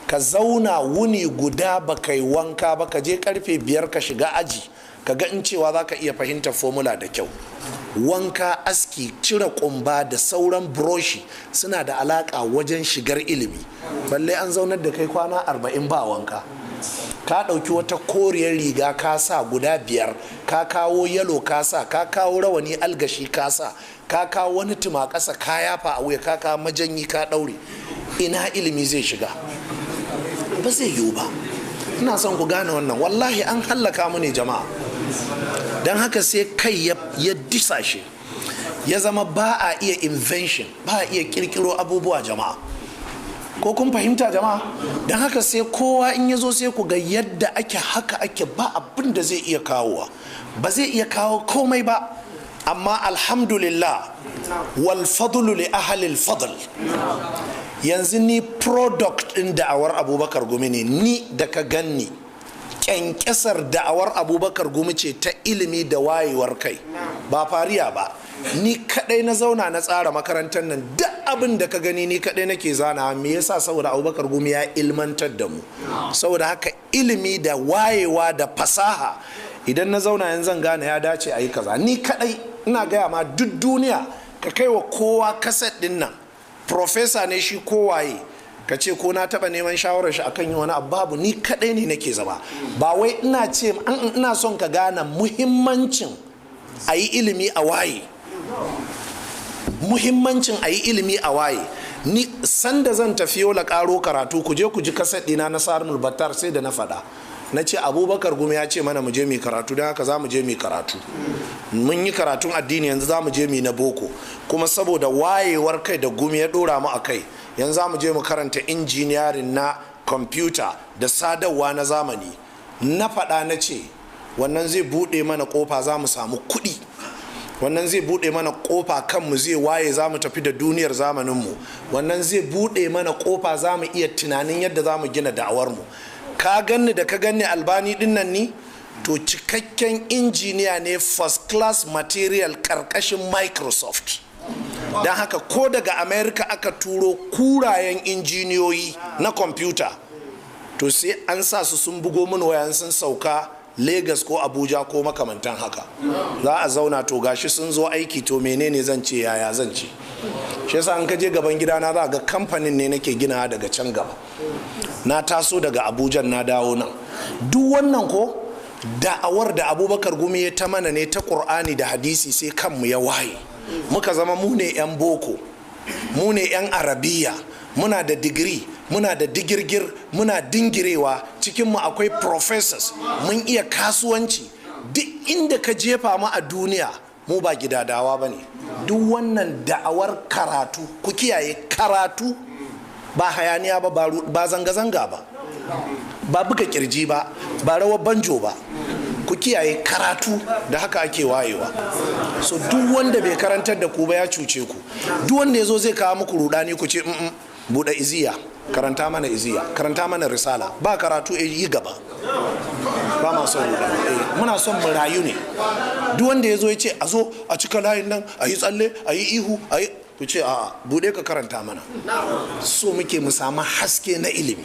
ka zauna wuni guda ba kai wanka ba, ka je karfe 5 ka shiga aji, ka ga in cewa za ka iya fahimtar formula da kyau. Wanka, aski, cire kumba da sauran buroshi suna da alaka wajen shigar ilimi. Balle an zaunar da kai kwana 40 ba wanka, ka ɗauki wata koriyar riga ka sa guda biyar, ka kawo yalo ka sa, ka kawo rawani algashi ka sa, ka kawo wani tuma ƙasa ka yafa a wuya, ka kawo majanyi ka ɗaure. Ina ilimi zai shiga? Ba zai yiwu ba. Ina son ku gane wannan, wallahi an hallaka mu ne jama'a. Don haka sai kai ya disashe, ya zama ba a iya invention, ba a iya kirkiro abubuwa jama'a. Ko kun fahimta jama'a? Don haka sai kowa in ya zo sai ku ga yadda ake, haka ake, ba abin da zai iya kawowa, ba zai iya kawo komai ba. Amma alhamdulillah, wal fadlu li ahlil fadl. Yanzu ni product din da'awar Abubakar Gumi ne. Ni da ka ganni, kyankyasar da'awar Abubakar Gumi ce ta ilimi da wayewar kai, ba fariya ba. Ni kadai na zauna na tsara makarantar nan, duk abin da ka gani ni kadai nake zana. Me yasa? Saboda Abubakar Gumi ya ilmantar da mu. Saboda haka ilimi da wayewa da fasaha, idan na zauna yanzu zan gane ya dace a yi kaza. Ni kadai ina gaya ma, duk duniya ka kai wa kowa kaset din nan, profesa ne shi kowaye, ka ce ko na taba neman shawarar shi akan yi wani abu, babu. Ni kadai ne nake zama. Ba wai ina ce, ina son ka gane muhimmancin a yi ilimi a waye, muhimmancin a yi ilimi a waye. Ni sanda zan tafi Yola karo karatu, ku je ku ji kaset ɗina na Sarmul Battar, sai da na faɗa, na ce Abubakar Gumi ya ce mana mu je mu karatu, don haka za mu je mu karatu. Mun yi karatun addini, yanzu za mu je mu na boko kuma. Saboda wayewar kai da Gumi ya dora mu a kai, yanzu za mu je mu karanta injiniyarin na kwamfuta da sadarwa na zamani. Na faɗa na ce wannan zai buɗe mana ƙofa, za mu samu kuɗi. Wannan zai buɗe mana ƙofa, kanmu zai waye, za mu tafi da duniyar zamaninmu. Wannan zai buɗe mana ƙofa, za mu iya tunanin yadda za mu gina da'awarmu. Ka ganni da ka ganni Albani dinnan, ni to cikakken injiniya ne, first class material, karkashin Microsoft. Don haka ko daga America aka turo kurayen injiniyoyi na kwamfuta, to sai an sa su sun bugo min wayan sun sauka Lagos ko Abuja ko makamantan haka, za a zauna, to gashi sun zo aiki, to menene zan ce, yaya zan ce? Shi yasa an ka je gaban gidana za ga kamfanin ne nake gina daga can gaba. Na taso daga Abuja na dawo nan. Duk wannan ko da'awar da Abubakar Gumi ya ta mana ne ta Ƙur'ani da hadisi, sai kanmu ya waye, muka zama mu ne 'yan boko, mu ne 'yan Arabiya, muna da digiri, muna da digirgir, muna dingirewa. Cikinmu akwai professors, mun iya kasuwanci. Duk inda ka jefa mu a duniya, mu ba gidadawa ba ne. Duk wannan da'awar karatu, ku kiyaye karatu, ba hayaniya ba, ba zanga-zanga ba, ba buga kirji ba, ba rawar banjo ba. Ku kiyaye karatu, da haka ake wayewa. So duk wanda bai karantar da ku ba ya cuce ku. Duk wanda ya zo zai kawo muku rudani, ku ce buɗe iziya, karanta mana iziya, karanta mana risala. Ba karatu, yi gaba. Ba ma son rudani, muna son mu rayu ne. Duk wanda ya zo ya ce a zo a cika layin nan, a yi tsalle, a yi ihu, a yi, ku ce a buɗe ka karanta mana. So muke mu samu haske na ilimi.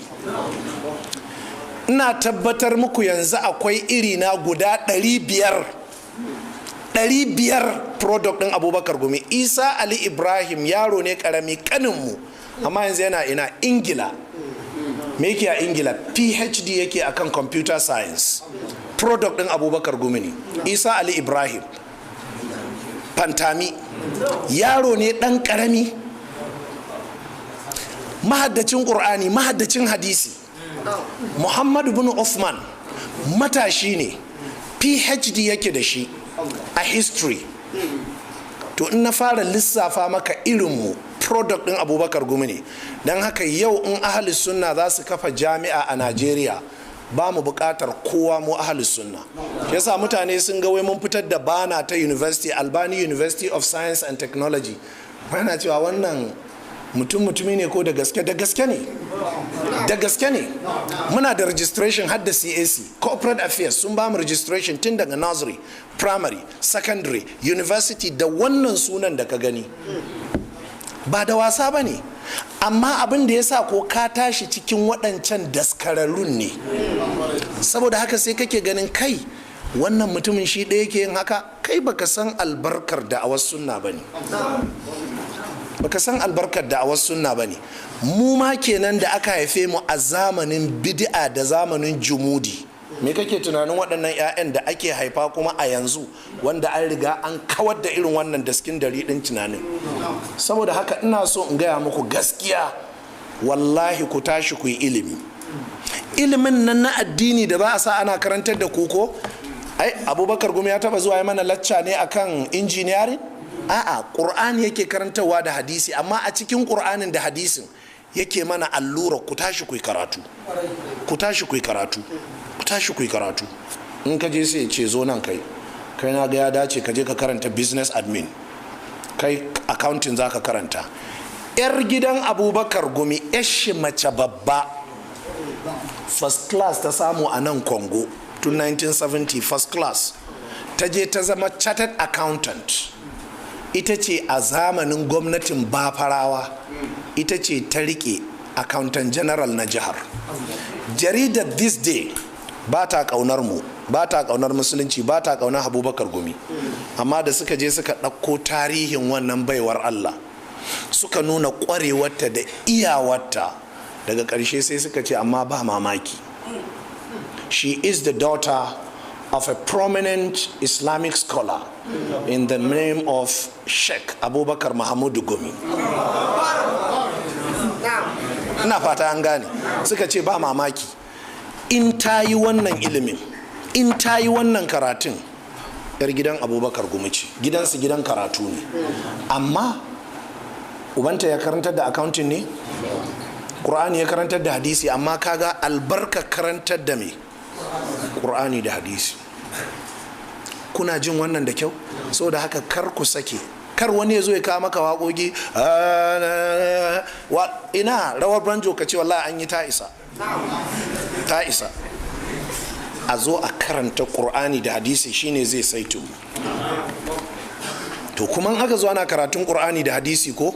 Ina tabbatar muku yanzu akwai iri na guda 500, 500 product ɗin Abubakar Gumi. Isa Ali Ibrahim yaro ne karami, kaninmu, amma yanzu yana ina? Ingila. Me yake a Ingila? PhD yake akan computer science. Product ɗin Abubakar Gumi ne. Isa Ali Ibrahim Fantami yaro ne ɗan karami, mahaddacin Ƙur'ani, mahaddacin hadisi. Muhammadu bin Uthman matashi ne, PhD yake da shi a history. To in na fara lissafa maka irinmu, product din Abubakar Gumi ne. Don haka yau in Ahalus Sunna za su kafa jami'a a Najeriya, ba mu buƙatar kowa, mu Ahalus Sunna. Yasa mutane sun ga wai mun fitar da bana ta university, Albani University of Science and Technology, ana cewa wannan mutum mutumi ne ko da gaske? Da gaske ne, da gaske ne. Muna da registration har da CAC, Corporate Affairs sun ba mu registration tun daga nursery, primary, secondary, university, da wannan sunan da ka gani. Ba da wasa ba ne. Amma abin da ya sa ko ka tashi cikin waɗancan daskararrun ne, saboda haka sai kake ganin kai wannan mutumin shi ɗaya ke yin haka. Kai baka san albarkar da'awar sunna ba ne, baka san albarkar da'awar sunna ba ne. Mu ma kenan da aka haife mu a zamanin bid'a da zamanin jumudi. Me kake tunanin waɗannan 'ya'yan da ake haifa kuma a yanzu, wanda an riga an kawar da irin wannan daskin dari ɗin tunanin? Saboda haka ina so in gaya muku gaskiya, wallahi ku tashi ku yi ilimi. Ilimin nan na addini da za a sa ana karantar da koko. Ai Abubakar Gumi ya taba zuwa ya mana lacca ne akan engineering? A'a, Qur'ani yake karantarwa da hadisi, amma a cikin Qur'anin da hadisin yake mana allura, ku tashi ku karatu, ku tashi ku karatu, ku tashi ku karatu. In ka je sai ce zo nan, kai kai na ga ya dace ka je ka karanta business admin, kai accounting zaka karanta. Yar gidan Abubakar Gumi, yashi mace babba, first class ta samu a nan Congo tun 1970. First class ta je ta zama chartered accountant. Ita ce a zamanin gwamnatin Bafarawa ita ce ta rike accountant general na jihar. Jaridar This Day ba ta kaunar mu, ba ta kaunar musulunci, ba ta kaunar Abubakar Gumi, amma da suka je suka ɗauko tarihin wannan baiwar Allah, suka nuna ƙwarewarta da iyawarta, daga ƙarshe sai suka ce amma ba mamaki, she is the daughter of a prominent Islamic scholar in the name of Sheikh Abubakar Mahamudu Gumi. Ina fata an gane. Suka ce ba mamaki in ta yi wannan ilimin, in ta yi wannan karatun, yar gidan Abubakar Gumi ce, gidansu gidan karatu ne. Amma ubanta ya karantar da accounting ne? Ƙur'ani ya karantar da hadisi. Amma kaga albarka karantar da me? Ƙur'ani da hadisi. Kuna jin wannan da kyau? Saboda haka kar ku sake, kar wani ya zo ya kawo maka waƙoƙi, ina rawar banjo, ka ce wallahi an yi ta isa, ta isa. A zo a karanta Ƙur'ani da hadisi, shine zai saito. To kuma aka zo ana karatun Ƙur'ani da hadisi ko,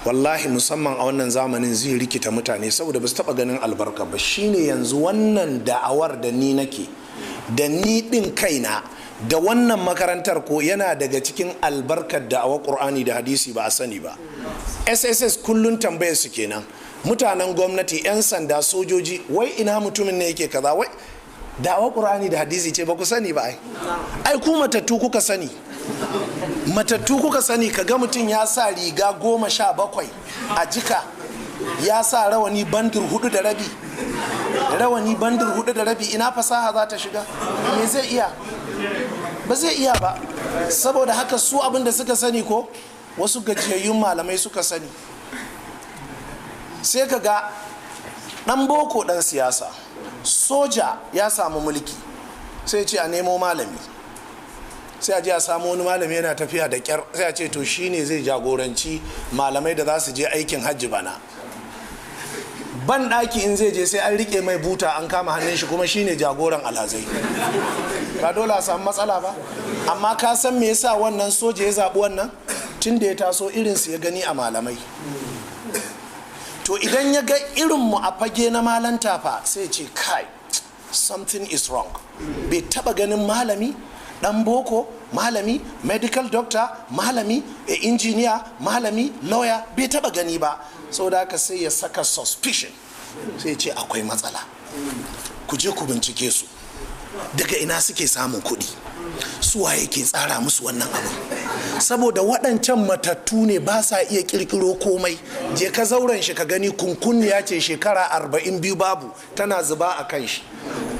wallahi musamman a wannan zamanin zai rikita mutane, saboda ba su taba ganin albarka ba. Shine yanzu wannan da'awar da ni nake da ni din kaina da wannan makarantar ko, yana daga cikin albarkar da'awar Qur'ani da hadisi, ba a sani ba. SSS kullun tambayar su kenan, mutanen gwamnati, 'yan sanda, sojoji, wai ina mutumin ne yake kaza? Wai da'awar Qur'ani da hadisi ce, ba ku sani ba. Ai ai ku matattu kuka sani, matattu kuka sani. Kaga mutum ya sa riga 17 a jika, ya sa rawani bandir 4.5, rawani bandir 4.5, ina fasaha za ta shiga? Me zai iya? Ba zai iya ba. Saboda haka su abin da suka sani ko, wasu gajiyayyun malamai suka sani. Sai ka ga dan boko, dan siyasa, soja ya samu mulki, sai ce a nemo malami. Sai a je a samu wani malami yana tafiya da kyar, sai a ce to shine zai jagoranci malamai da za su je aikin hajji bana. Ban ɗaki in zai je sai an rike mai buta, an kama hannun shi, kuma shine jagoran alhazai. Ba dole a samu matsala ba? Amma ka san me yasa wannan soja ya zaɓi wannan? Tun da ya taso irinsu ya gani a malamai. To idan ya ga irinmu a fage na malanta fa, sai ce kai, something is wrong. Bai taba ganin malami dan boko, malami medical doctor, malami engineer, malami lawyer, bai taba gani ba. Saboda haka sai ya saka suspicion, sai ce akwai matsala, ku je ku bincike su, daga ina suke samun kuɗi, su waye ke tsara musu wannan abu? Saboda waɗancan matattu ne, ba sa iya ƙirƙiro komai. Je ka zauren shi ka gani, kunkunniya ce shekara 42 babu tana zuba a kan shi.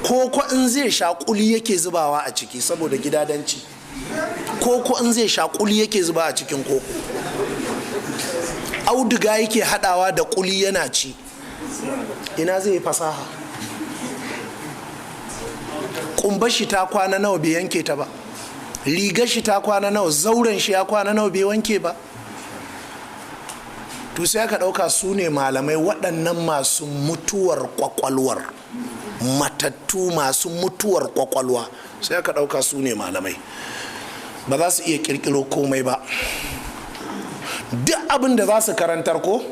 Koko in zai sha, kuli yake zubawa a ciki saboda gidadanci. Koko in zai sha, kuli yake zuba a cikin koko, auduga yake hadawa da kuli yana ci. Ina zai yi fasaha? Kumbar shi ta kwana nawa bai yanke ta ba, rigar shi ta kwana nawa, zauren shi ya kwana nawa bai wanke ba. To sai aka ɗauka su ne malamai, waɗannan masu mutuwar kwakwalwar, matattu masu mutuwar kwakwalwa, sai aka ɗauka su ne malamai. Ba za su iya ƙirƙiro komai ba. Duk abin da za su karantar ko,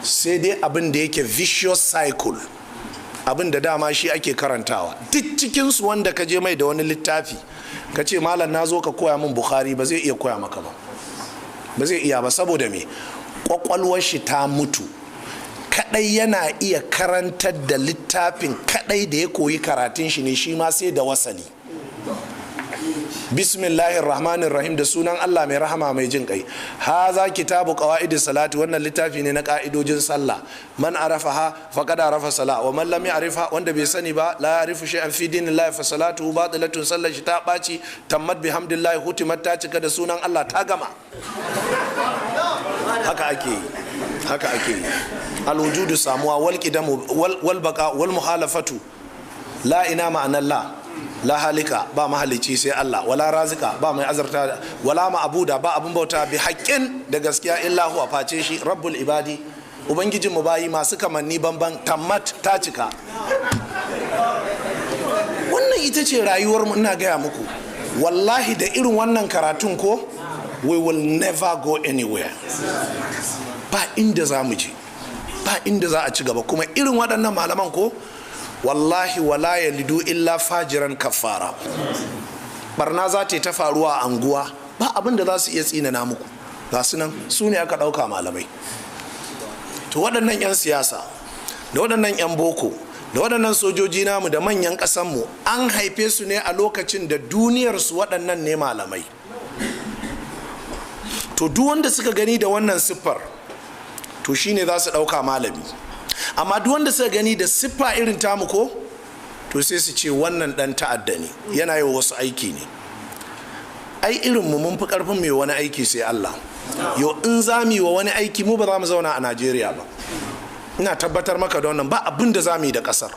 sai dai abin da yake vicious cycle, abin da dama shi ake karantawa. Duk cikinsu wanda ka je mai da wani littafi ka ce, "Malam, na zo ka koya min Bukhari," ba zai iya koya maka ba, ba zai iya ba. Saboda me? Kwakwalwar shi ta mutu. Kadai yana iya karantar da littafin kadai da ya koyi karatun shi ne, shi ma sai da wasali. Bismillahir rahmanir rahim, da sunan Allah mai rahama mai jin kai. Haza kitabu qawaidi salati, wannan littafi ne na ka'idojin sallah. Man arafaha faqad arafa sala, wa man lam ya'rifha, wanda bai sani ba, la ya'rifu shay'an fi dinillahi fa salatuhu batilatun, sallar shi ta baci. Tammat bihamdillahi, hutimat, ta cika da sunan Allah, ta gama. Haka ake yi, haka ake yi. Alwujudu samuwa, wal qidamu wal baqa wal muhalafatu, la ina ma'anar la la halika, ba mahalici sai Allah, wala razika, ba mai azarta, wala ma'abuda, ba abun bauta bi haƙƙin da gaskiya illa huwa, face shi, rabbul ibadi, ubangijin mu bayi masu kamanni banban. Tammat, ta cika. Wannan ita ce rayuwar mu. Ina gaya muku, wallahi da irin wannan karatun ko, we will never go anywhere. Ba inda za mu je, ba inda za a ci gaba. Kuma irin waɗannan malaman ko, wallahi wala yalidu illa fajiran kafara. Barna za ta yi ta faruwa a anguwa, ba abin da za su iya tsinana muku. Ga su nan, su ne aka ɗauka malamai. To waɗannan 'yan siyasa da waɗannan 'yan boko da waɗannan sojoji namu da manyan ƙasanmu, an haife su ne a lokacin da duniyarsu waɗannan ne malamai. To duk wanda suka gani da wannan siffar, to shine za su ɗauka malami. Amma duk wanda suka gani da siffa irin tamu ko, to sai su ce wannan ɗan ta'adda ne, yana yi wasu aiki ne. Ai irin mu mun fi karfin mai wani aiki sai Allah. Yo, in za mu yi wa wani aiki, mu ba za mu zauna a Najeriya ba. Ina tabbatar maka da wannan, ba abin da za mu yi da kasar.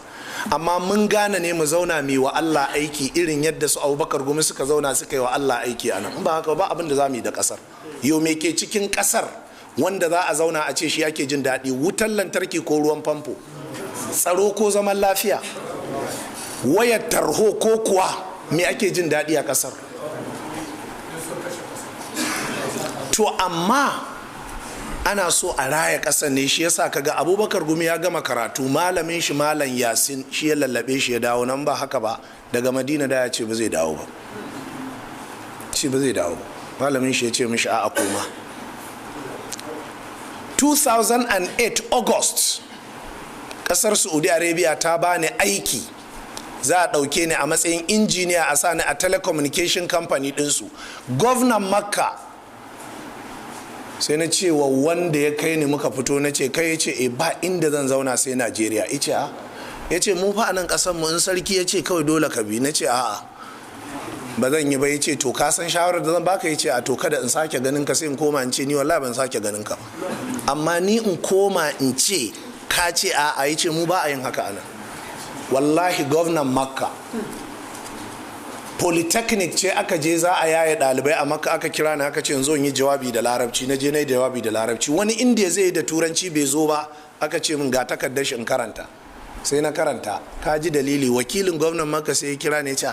Amma mun gane ne mu zauna mu yi wa Allah aiki, irin yadda su Abubakar Gumi suka zauna suka yi wa Allah aiki a nan. In ba haka ba, abin da za mu yi da kasar. Yo, me ke cikin kasar wanda za a zauna a ce shi ake jin daɗi? Wutar lantarki ko ruwan famfo, tsaro ko zaman lafiya, wayar tarho, ko kuwa me ake jin daɗi a kasar? To amma ana so a raya ƙasar ne, shi yasa kaga Abubakar Gumi ya gama karatu, malamin shi Malam Yasin shi ya lallabe shi ya dawo nan. Ba haka ba, daga Madina da ya ce ba zai dawo ba, shi ba zai dawo ba. Malamin shi ya ce mishi a'a, koma. 2008 August, kasar Saudi Arabia ta bani aiki, za a ɗauke ni a matsayin injiniya, a sani a telecommunication company ɗinsu. Gwamnan Makka, sai na ce wa wanda ya kai ni, muka fito, na ce, "Kai," ya ce, "E, ba inda zan zauna sai Najeriya." Ya ce, "A," ya ce, "Mu fa a nan ƙasar mu, in sarki ya ce kawai dole ka bi." Na ce, "A'a, ba zan yi ba." Ya ce, "To ka san shawarar da zan baka?" Ya ce, "A to, kada in sake ganin ka, sai in koma in ce ni wallahi ban sake ganin ka, amma ni in koma in ce ka ce a'a." Ya ce, "Mu ba a yin haka anan." Wallahi gwamnan Makka, polytechnic ce aka je za a yaye ɗalibai a Makka, aka kira ni, aka ce zo in yi jawabi da Larabci. Na je na yi jawabi da Larabci. Wani Indiya zai yi da Turanci, bai zo ba. Aka ce min ga takardar shi in karanta. Sai na karanta. Ka ji dalili, wakilin gwamnan Makka sai ya kira ne, ce,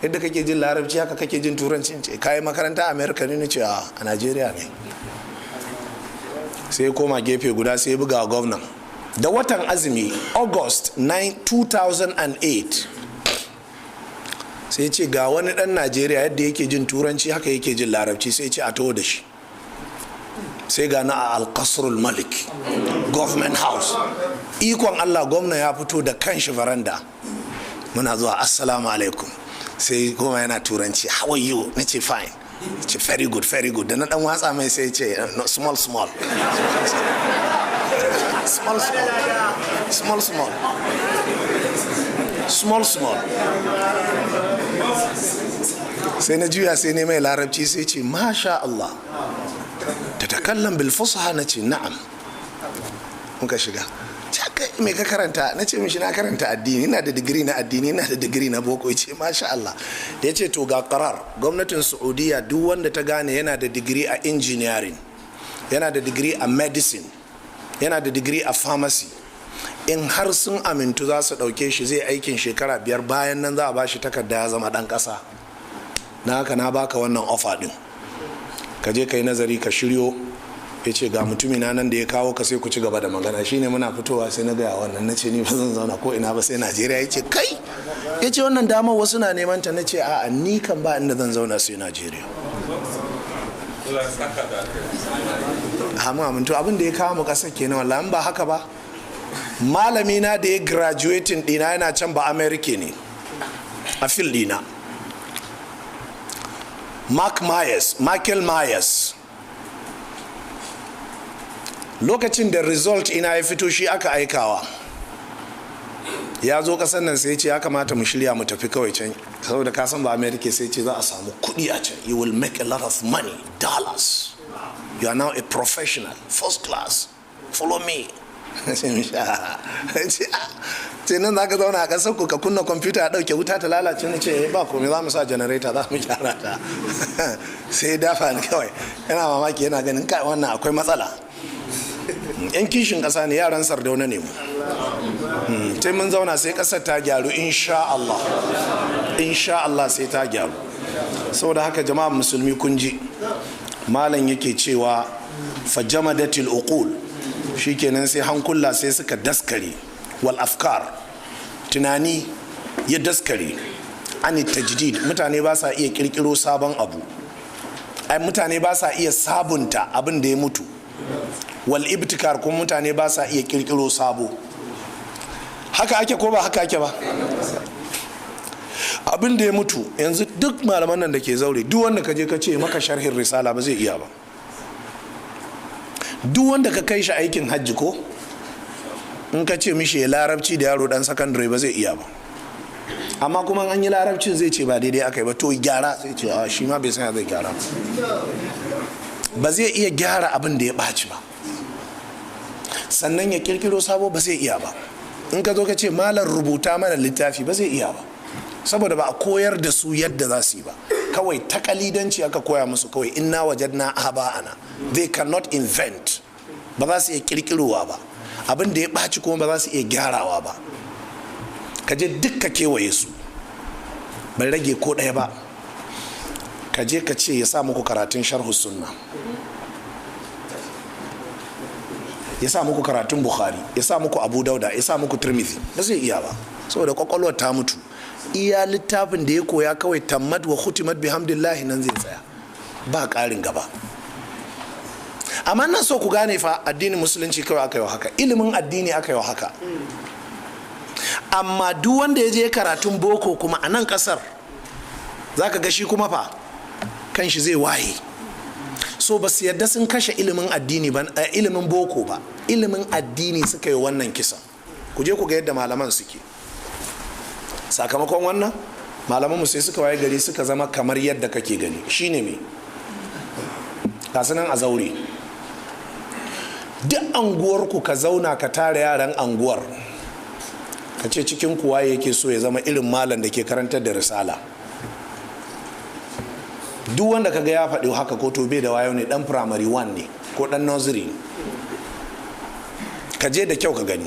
"Yadda kake jin Larabci haka kake jin Turanci?" Ce, "Kayi makaranta a America ne?" Ce, "A Najeriya ne." Sai koma gefe guda, sai ya buga gwamnan. Da watan azumi, August 9, 2008, sai ce ga wani dan Najeriya, yadda yake jin Turanci haka yake jin Larabci. Sai ce a taho da shi. Sai ga na a Alkasrul Malik, Government House. Ikon Allah, gwamna ya fito da kanshi veranda. Muna zuwa, "Assalamu alaikum." Sai kuma yana Turanci, "How are you?" Na ce, "Fine." Ce, "Very good, very good." Da na dan watsa mai, sai ce, "No, small small, small small, small small, small small." Sai na juya, sai ne mai Larabci. Sai ce, "Masha Allah, tatakallam bil fusha." Na ce, "Na'am." Muka shiga. "Me ka karanta?" Na ce mishi, "Na karanta addini, ina da digiri na addini, ina da digiri na boko." Ya ce, "Masha Allah." Da ya ce, "To ga karar gwamnatin Saudiya, duk wanda ta gane yana da digiri a engineering, yana da digiri a medicine, yana da digiri a pharmacy, in har sun amintu za su ɗauke shi, zai aikin shekara 5, bayan nan za a ba shi takarda ya zama ɗan ƙasa. Na haka na baka wannan offer ɗin, ka je ka yi nazari, ka shiryo." Ya ce, "Ga mutumi na nan da ya kawo ka, sai ku ci gaba da magana." Shine muna fitowa sai na gaya wannan, na ce, "Ni ba zan zauna ko ina ba sai Najeriya." Ya ce, "Kai," ya ce, "wannan damar wasu na neman ta." Na ce, "A'a, ni kan ba inda zan zauna sai Najeriya." Amin, amin. To abin da ya kawo mu kasar kenan. Wallahi ba haka ba, malami na da ya graduating dina yana can, ba America ne a field dina. Mark Myers, Michael Myers, lokacin da result ina ya fito, shi aka aikawa. Ya zo kasan nan, sai ce ya kamata mu shirya mu tafi kawai can, saboda ka san ba America, sai ce za a samu kuɗi a can. "You will make a lot of money, dollars. You are now a professional, first class. Follow me." Ce nan za ka zauna a ƙasar ku, ka kunna kwamfuta a ɗauke wuta ta lalace. Ni ce ba komai, za mu sa janareta, za mu gyara ta. Sai dafa ni kawai, yana mamaki, yana ganin kai, wannan akwai matsala. Yan kishin ƙasa ne, yaran Sardauna ne mu. Sai mun zauna, sai ƙasar ta gyaru, insha Allah, insha Allah sai ta gyaru. Saboda haka, jama'a musulmi, kun ji malam yake cewa fajamadatil uqul, shikenan sai hankula sai suka daskare, wal afkar, tunani ya daskare, an tajdid. Mutane ba sa iya kirkiro sabon abu, ai mutane ba sa iya sabunta abin da ya mutu, wal ibtikar, kuma mutane ba sa iya kirkiro sabo. Haka ake ko ba haka ake ba? Abin da ya mutu yanzu, duk malaman nan da ke zaure, duk wanda ka je ka ce maka sharhin risala, ba zai iya ba. Duk wanda ka kai shi aikin hajji, ko in ka ce mishi ya larabci da yaro dan sakandare, ba zai iya ba. Amma kuma an yi larabcin, zai ce ba daidai aka yi ba. To gyara, sai ce a shi ma bai san zai gyara ba. Zai iya gyara abin da ya ɓaci ba, sannan ya kirkiro sabo ba zai iya ba. In ka zo ka ce, "Malam, rubuta mana littafi," ba zai iya ba, saboda ba a koyar da su yadda za su yi ba. Kawai takalidanci aka koya musu, kawai inna wajadna aba'ana. They cannot invent, ba za su iya kirkirowa ba. Abin da ya ɓaci kuma ba za su iya gyarawa ba. Ka je duk ka kewaye su, bai rage ko ɗaya ba. Ka je ka ce ya sa muku karatun sharhu sunna, ya sa muku karatun Bukhari, ya sa muku Abu Dauda, ya sa muku Tirmidhi, ba zai iya ba, saboda kwakwalwar ta mutu. Iya littafin da ya koya kawai, tammat wa khutimat bihamdillahi, nan zai tsaya, ba ƙarin gaba. Amma nan so ku gane fa, addinin musulunci kawai aka yi haka, ilimin addini aka yi haka. Amma duk wanda ya je karatun boko kuma a nan kasar, za ka ga shi kuma fa kan shi zai waye. So ba su yadda sun kashe ilimin addini ba, ilimin boko ba, ilimin addini suka yi wannan kisa. Ku je ku ga yadda malaman suke. Sakamakon wannan, malaman mu sai suka waye gari suka zama kamar yadda kake gani. Shine me nan a zaure. Duk anguwarku, ka zauna ka tara yaran anguwar, ka ce cikin kuwa yake so ya zama irin malam da ke karantar da risala? Duk wanda kaga ya faɗi haka, ko to bai da wayo ne, dan primary one ne ko dan nursery. Ka je da kyau ka gani.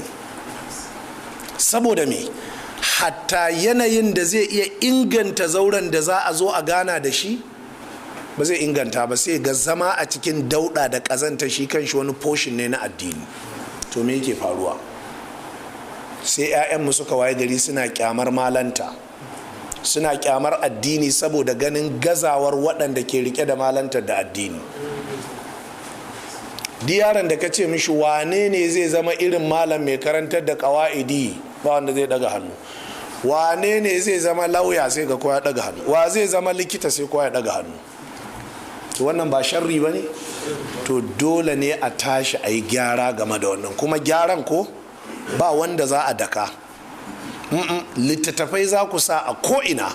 Saboda me? Hatta yanayin da zai iya inganta zauren da za a zo a gana da shi, ba zai inganta ba. Sai ga zama a cikin dauɗa da ƙazanta, shi kan shi wani portion ne na addini. To me yake faruwa? Sai 'ya'yanmu suka waye gari suna kyamar malanta, suna kyamar addini, saboda ganin gazawar waɗanda ke rike da malantar da addini. Yaron da ka ce mishi, "Wane ne zai zama irin malam mai karantar da kawa'idi?" ba wanda zai daga hannu. "Wane ne zai zama lauya?" Sai ga kowa ya daga hannu. "Wa zai zama likita?" Sai kowa ya daga hannu. To wannan ba sharri ba ne? To dole ne a tashi a yi gyara game da wannan. Kuma gyaran ko ba wanda za a daka, littattafai za ku sa a ko'ina,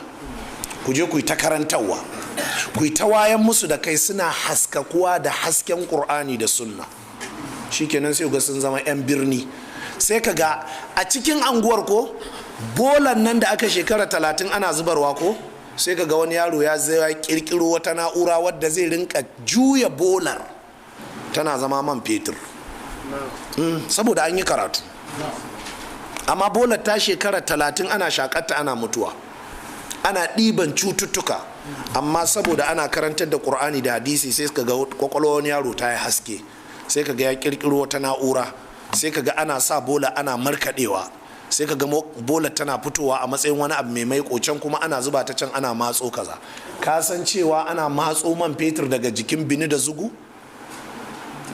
ku je ku yi ta karantarwa, ku yi ta wayan musu da kai, suna haskakuwa da hasken Ƙur'ani da sunna. Shikenan, sai ga sun zama 'yan birni. Sai ka ga a cikin anguwar ko bolan nan da aka shekara 30 ana zubarwa ko, sai ka ga wani yaro ya zai kirkiro wata na'ura wadda zai rinka juya bolar tana zama man fetur, saboda an yi karatu. Amma bolar ta shekara 30 ana shakatta, ana mutuwa, ana ɗiban cututtuka. Amma saboda ana karantar da Ƙur'ani da hadisi, sai ka ga kwakwalwa wani yaro ta yi haske, sai ka ga ya kirkiro wata na'ura, sai ka ga ana sa bola ana markaɗewa, sai ka ga bola tana fitowa a matsayin wani abu mai maiko can, kuma ana zuba ta can ana matso kaza. Ka san cewa ana matso man fetur daga jikin bini da zugu,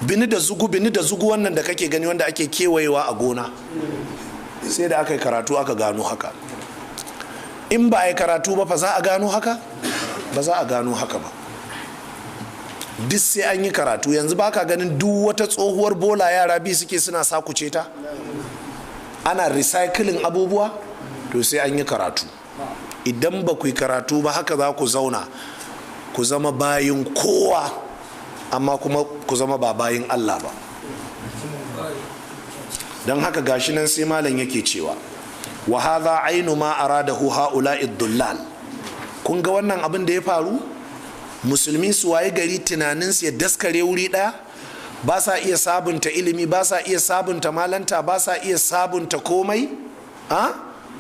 bini da zugu, bini da zugu wannan da kake gani, wanda ake kewayewa a gona? Sai da aka yi karatu aka gano haka. In ba a yi karatu ba fa, za a gano haka? Ba za a gano haka ba. Duk sai an yi karatu. Yanzu baka ganin duk wata tsohuwar bola yara bi suke suna sakuce ta, ana recycling abubuwa. To sai an yi karatu. Idan ba ku yi karatu ba, haka za ku zauna ku zama bayin kowa, amma kuma ku zama ba bayin Allah ba. Don haka gashi nan sai malam yake cewa, wa hadha ainu ma aradahu haula'i dullal. Kun ga wannan abin da ya faru, musulmi su waye gari tunaninsu ya daskare wuri ɗaya, ba sa iya sabunta ilimi, ba sa iya sabunta malanta, ba sa iya sabunta komai. Ha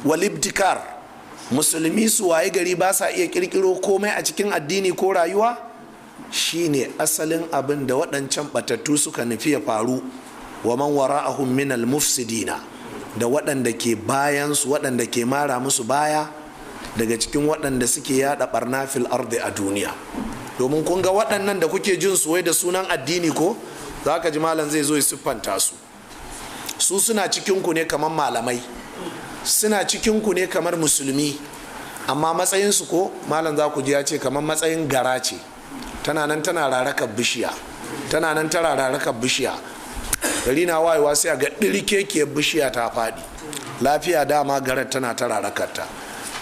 walibtikar, musulmi su waye gari ba sa iya kirkiro komai a cikin addini ko rayuwa, shine asalin abin da waɗancan batattu suka nufi ya faru. Wa man wara'ahum min al-mufsidina, da waɗanda ke bayan su, waɗanda ke mara musu baya daga cikin waɗanda suke yada barna fil ardi, a duniya. Domin kun ga waɗannan da kuke jin su wai da sunan addini, ko za ka ji malam zai zo ya siffanta su, su suna cikin ku ne kamar malamai, suna cikin ku ne kamar musulmi, amma matsayinsu ko malam za ku ji ya ce kamar matsayin gara ce, tana nan tana rarakar bishiya, tana nan tana rarakar bishiya. Gari na wayewa sai a ga ɗirkekiyar bishiya ta faɗi. Lafiya, dama garar tana ta rarakarta.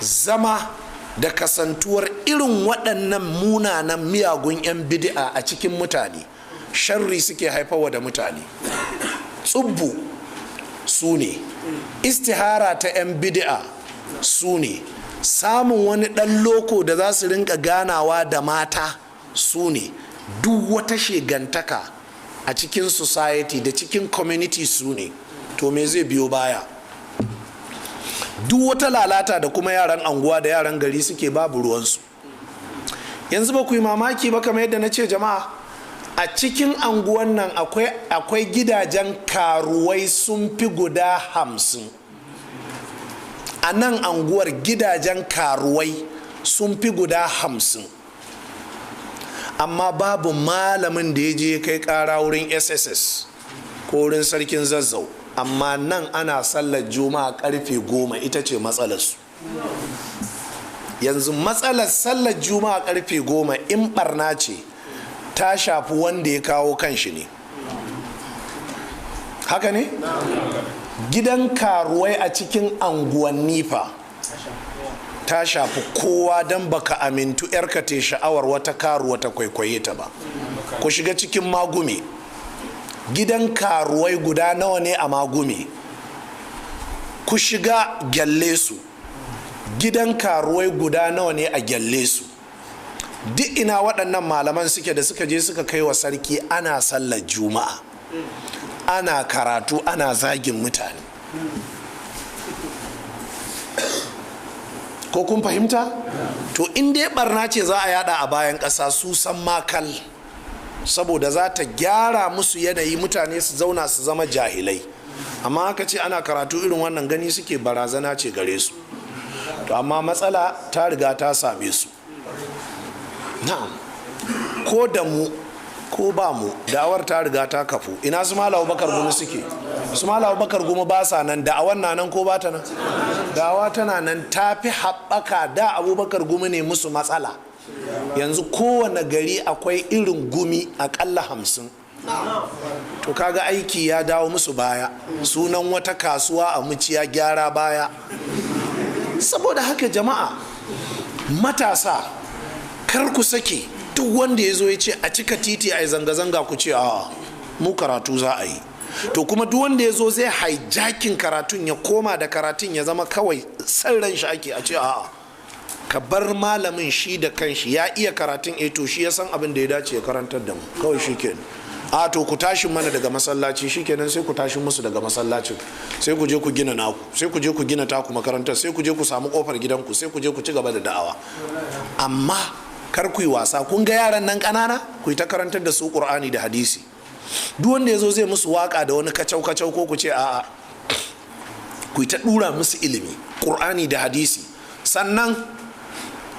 Zama da kasantuwar irin waɗannan munanan miyagun 'yan bidi'a a cikin mutane, sharri suke haifarwa da mutane. Tsubbu su ne, istihara ta 'yan bidi'a su ne, samun wani ɗan loko da za su rinka ganawa da mata su ne, duk wata shegantaka a cikin society da cikin community su ne. To me zai biyo baya? Duk wata lalata da kuma yaran anguwa da yaran gari suke, babu ruwansu. Yanzu ba ku yi mamaki ba, kamar yadda na ce jama'a, a cikin anguwan nan akwai gidajen karuwai sun fi guda 50. A nan anguwar gidajen karuwai sun fi guda 50, amma babu malamin da ya je kai kara wurin SSS ko wurin Sarkin Zazzau. Amma nan ana sallar Juma'a karfe 10, ita ce matsalarsu. Yanzu matsalar sallar Juma'a karfe 10, in barna ce, ta shafi wanda ya kawo kanshi ne. Haka ne? Gidan karuwai a cikin anguwanni fa ta shafi kowa, don baka amintu yarka te sha'awar wata karuwa ta kwaikwaye ta ba. Ku shiga cikin Magumi, gidan karuwai guda nawa ne a Magumi? Ku shiga Gyalle su, gidan karuwai guda nawa ne a Gyalle su? Duk ina waɗannan malaman suke da suka je suka kai wa sarki ana sallar Juma'a, ana karatu, ana zagin mutane? Ko kun fahimta? To in dai barna ce za a yada a bayan ƙasa, su san makal, saboda za ta gyara musu yanayi, mutane su zauna su zama jahilai. Amma aka ce ana karatu irin wannan, gani suke barazana ce gare su. To amma matsala ta riga ta same su. Na'am, ko da mu ko ba mu, da'awar ta riga ta kafu. Ina su Malam Bakar Gumi suke? Su Malam Bakar Gumi ba sa nan. Da'awar na nan ko ba ta nan? Da'awa tana nan, ta fi haɓaka. Da Abubakar Gumi ne musu matsala, yanzu kowane gari akwai irin Gumi akalla 50. To kaga aiki ya dawo musu baya. Sunan wata kasuwa a Muciya, gyara baya. Saboda haka jama'a matasa, kar ku sake duk wanda ya zo ya ce a cika titi a yi zanga-zanga, ku ce a mu karatu za a yi. To kuma duk wanda ya zo zai hijacking karatun, ya koma da karatun ya zama kawai san ran shi ake, a ce a'a, ka bar malamin shi da kanshi ya iya karatun. Eh, to shi ya san abin da ya dace ya karantar da mu kawai, shi kenan. A to ku tashi mana daga masallaci, shikenan, sai ku tashi musu daga masallacin, sai ku je ku gina naku, sai ku je ku gina taku makarantar, sai ku je ku samu kofar gidanku, sai ku je ku ci gaba da da'awa. Amma kar ku yi wasa. Kun ga yaran nan ƙanana, ku yi ta karantar da su Qur'ani da hadisi. Duk wanda ya zo zai musu waka da wani kacau kacau ko, ku ce a'a, ku yi ta dura musu ilimi, Qur'ani da hadisi. Sannan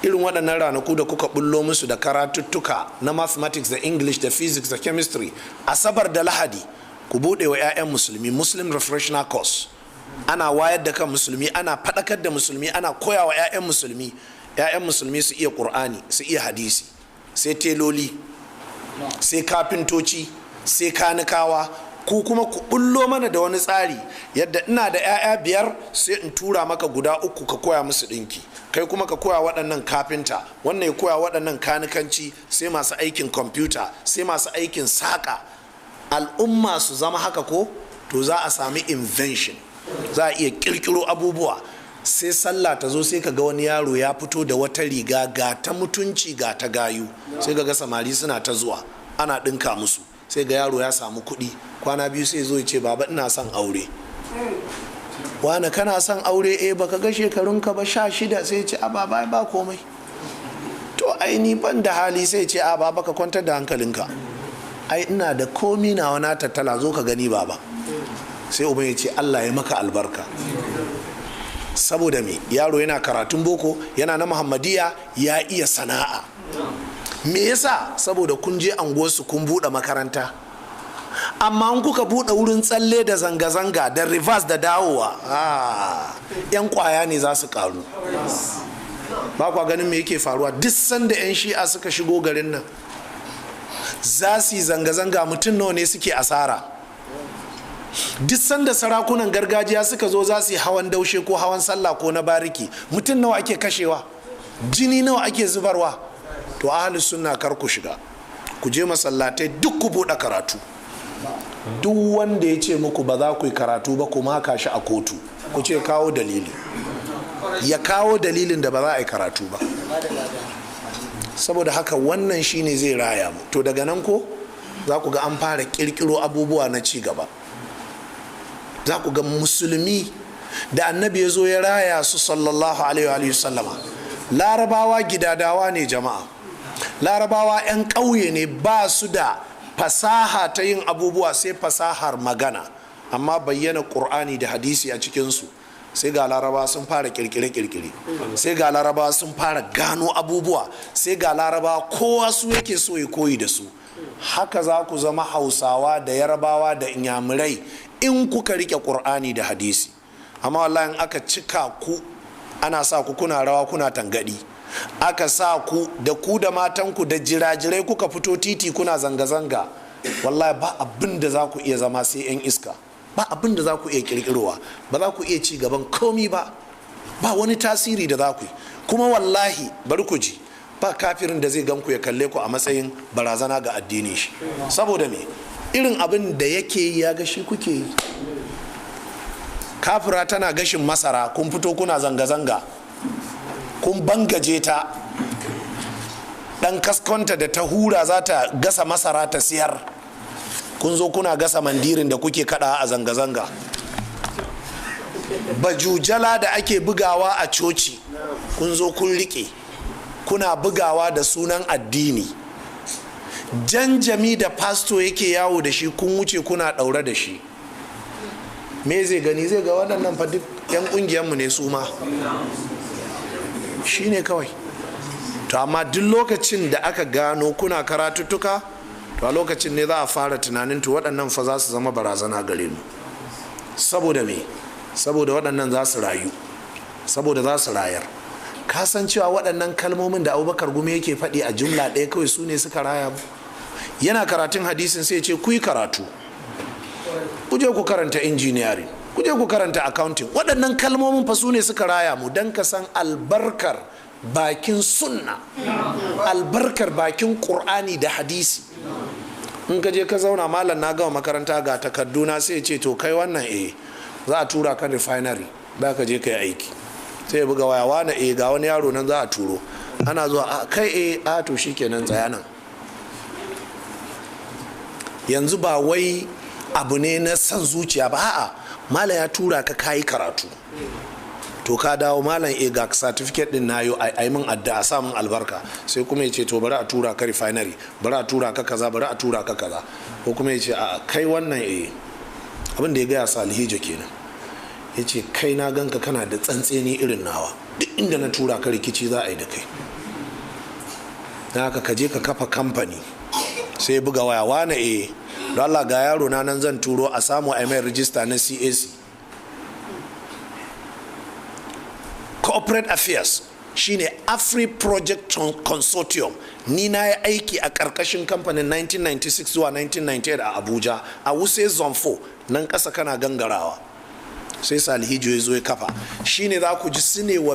irin waɗannan ranaku da kuka bullo musu da karatuttuka na mathematics da English da physics da chemistry, Asabar da Lahadi, ku buɗe wa 'ya'yan musulmi Muslim refresher course. Ana wayar da kan musulmi, ana faɗakar da musulmi, ana koya wa 'ya'yan musulmi, 'ya'yan musulmi su iya Ƙur'ani, su iya hadisi. Sai teloli. Sai kafintoci, sai kanikawa. Ku kuma ku bullo mana da wani tsari yadda ina da 'ya'ya 5 sai in tura maka guda 3 ka koya musu ɗinki, kai kuma ka koya waɗannan kafinta, wannan ya koya waɗannan kanikanci, sai masu aikin kwamfuta, sai masu aikin saƙa. Al'umma su zama haka ko to za a sami invention, za a iya ƙirƙiro abubuwa. Sai sallah ta zo sai ka ga wani yaro ya fito da wata riga ga ta mutunci ga ta gayu, sai ka ga samari suna ta zuwa ana ɗinka musu. Sai ga yaro ya samu kuɗi, kwana 2 sai zo ya ce baba ina son aure. Wane kana son aure? Eh baka ga shekarunka ba 16. Sai ce a baba ba komai. To ai ni ban da hali. Sai ce a baba ka kwantar da hankalinka, ai ina da komi nawa na tattala, zo ka gani baba. Sai uban ya ce Allah ya maka albarka. Saboda me? Yaro yana karatun boko, yana na Muhammadiya, ya iya sana'a. Me yasa? Saboda kun je anguwarsu kun buɗe makaranta. Amma in kuka buɗe wurin tsalle da zanga-zanga da reverse da dawowa, yan kwaya ne za su karu. Ba kwa ganin me yake faruwa? Duk sanda yan shi'a suka shigo garin nan za su yi zanga-zanga, mutum nawa ne suke asara? Duk sanda sarakunan gargajiya suka zo za su yi hawan daushe ko hawan sallah ko na bariki, mutum nawa ake kashewa? Jini nawa ake zubarwa? To ahlus sunna kar ku shiga, ku je masallatai duk ku buɗe karatu. Duk wanda ya ce muku ba za ku yi karatu ba, ku maka shi a kotu, ku ce kawo dalili, ya kawo dalilin da ba za a yi karatu ba. Saboda haka wannan shine zai raya mu. To daga nan ko za ku ga an fara kirkiro abubuwa na ci gaba. Za ku ga musulmi da annabi ya zo ya raya su sallallahu alaihi wa sallama. Larabawa gidadawa ne jama'a, larabawa 'yan ƙauye ne, ba su da fasaha ta yin abubuwa sai fasahar magana. Amma bayyana ƙur'ani da hadisi a cikinsu, sai ga laraba sun fara kirkire-kirkire, sai ga laraba sun fara gano abubuwa, sai ga laraba kowa su yake so ya koyi da su. Haka za ku zama Hausawa da Yarabawa da Inyamurai in kuka rike ƙur'ani da hadisi. Amma wallahi in aka cika ku ana sa ku kuna rawa kuna tangadi, aka sa ku da matanku da jirajirai kuka fito titi kuna zanga-zanga, wallahi ba abin da za ku iya zama sai 'yan iska, ba abin da za ku iya kirkirowa, ba za ku iya ci gaban komi ba, ba wani tasiri da za ku yi. Kuma wallahi bari ku ji, ba kafirin da zai gan ku ya kalle ku a matsayin barazana ga addinin shi. Saboda me? Irin abin da yake yi ya ga shi kuke yi. Kafira tana gashin masara, kun fito kuna zanga-zanga, kun bangaje ta, dan kaskonta da ta hura za ta gasa masara ta siyar, kun zo kuna gasa mandirin da kuke kada a zanga-zanga. Bajujala da ake bugawa a coci, kun zo kun rike kuna bugawa da sunan addini. Janjami da pasto yake yawo da shi, kun wuce kuna daure da shi. Me zai gani? Zai ga waɗannan fa duk 'yan ƙungiyarmu ne su ma, shi ne kawai. To amma duk lokacin da aka gano kuna karatuttuka, to a lokacin ne za a fara tunanin to waɗannan fa za su zama barazana gare mu. Saboda me? Saboda waɗannan za su rayu, saboda za su rayar. Ka san cewa waɗannan kalmomin da Abubakar Gumi yake faɗi a jumla ɗaya kawai su ne suka raya mu. Yana karatun hadisin sai ya ce ku yi karatu, ku je ku karanta engineering, ku je ku karanta accounting. Waɗannan kalmomin fa su ne suka raya mu. Don ka san albarkar bakin sunna, albarkar bakin ƙur'ani da hadisi. In ka je ka zauna, malam na gama makaranta ga takarduna, sai ce to kai wannan za a tura ka refinery, za ka je ka yi aiki. Sai ya buga waya, wane ga wani yaro nan za a turo, ana zuwa kai a to shikenan tsaya nan. Yanzu ba wai abu ne na son zuciya ba, a'a, malam ya tura ka kayi karatu, to ka dawo, malam ga certificate din nayo, ai min addu'a, sa min albarka. Sai kuma ya ce to bari a tura ka refinery, bari a tura ka kaza, bari a tura ka kaza. Ko kuma ya ce a kai wannan abin da ya gaya Salihijo kenan, ya ce kai na ganka kana da tsantseni irin nawa, duk inda na tura ka rikici za a yi da kai, na haka ka je ka kafa kamfani. Sai buga waya, wane don Allah ga yaro na nan zan turo a samu a mai rijista na CAC, Corporate Affairs. Shine Afri Project Consortium. Ni na yi aiki a ƙarƙashin kamfanin 1996 zuwa 1998 a Abuja, a Wuse Zone 4 nan ƙasa kana gangarawa. Sai Salihijo ya zo ya kafa. Shine za ku ji su ne wa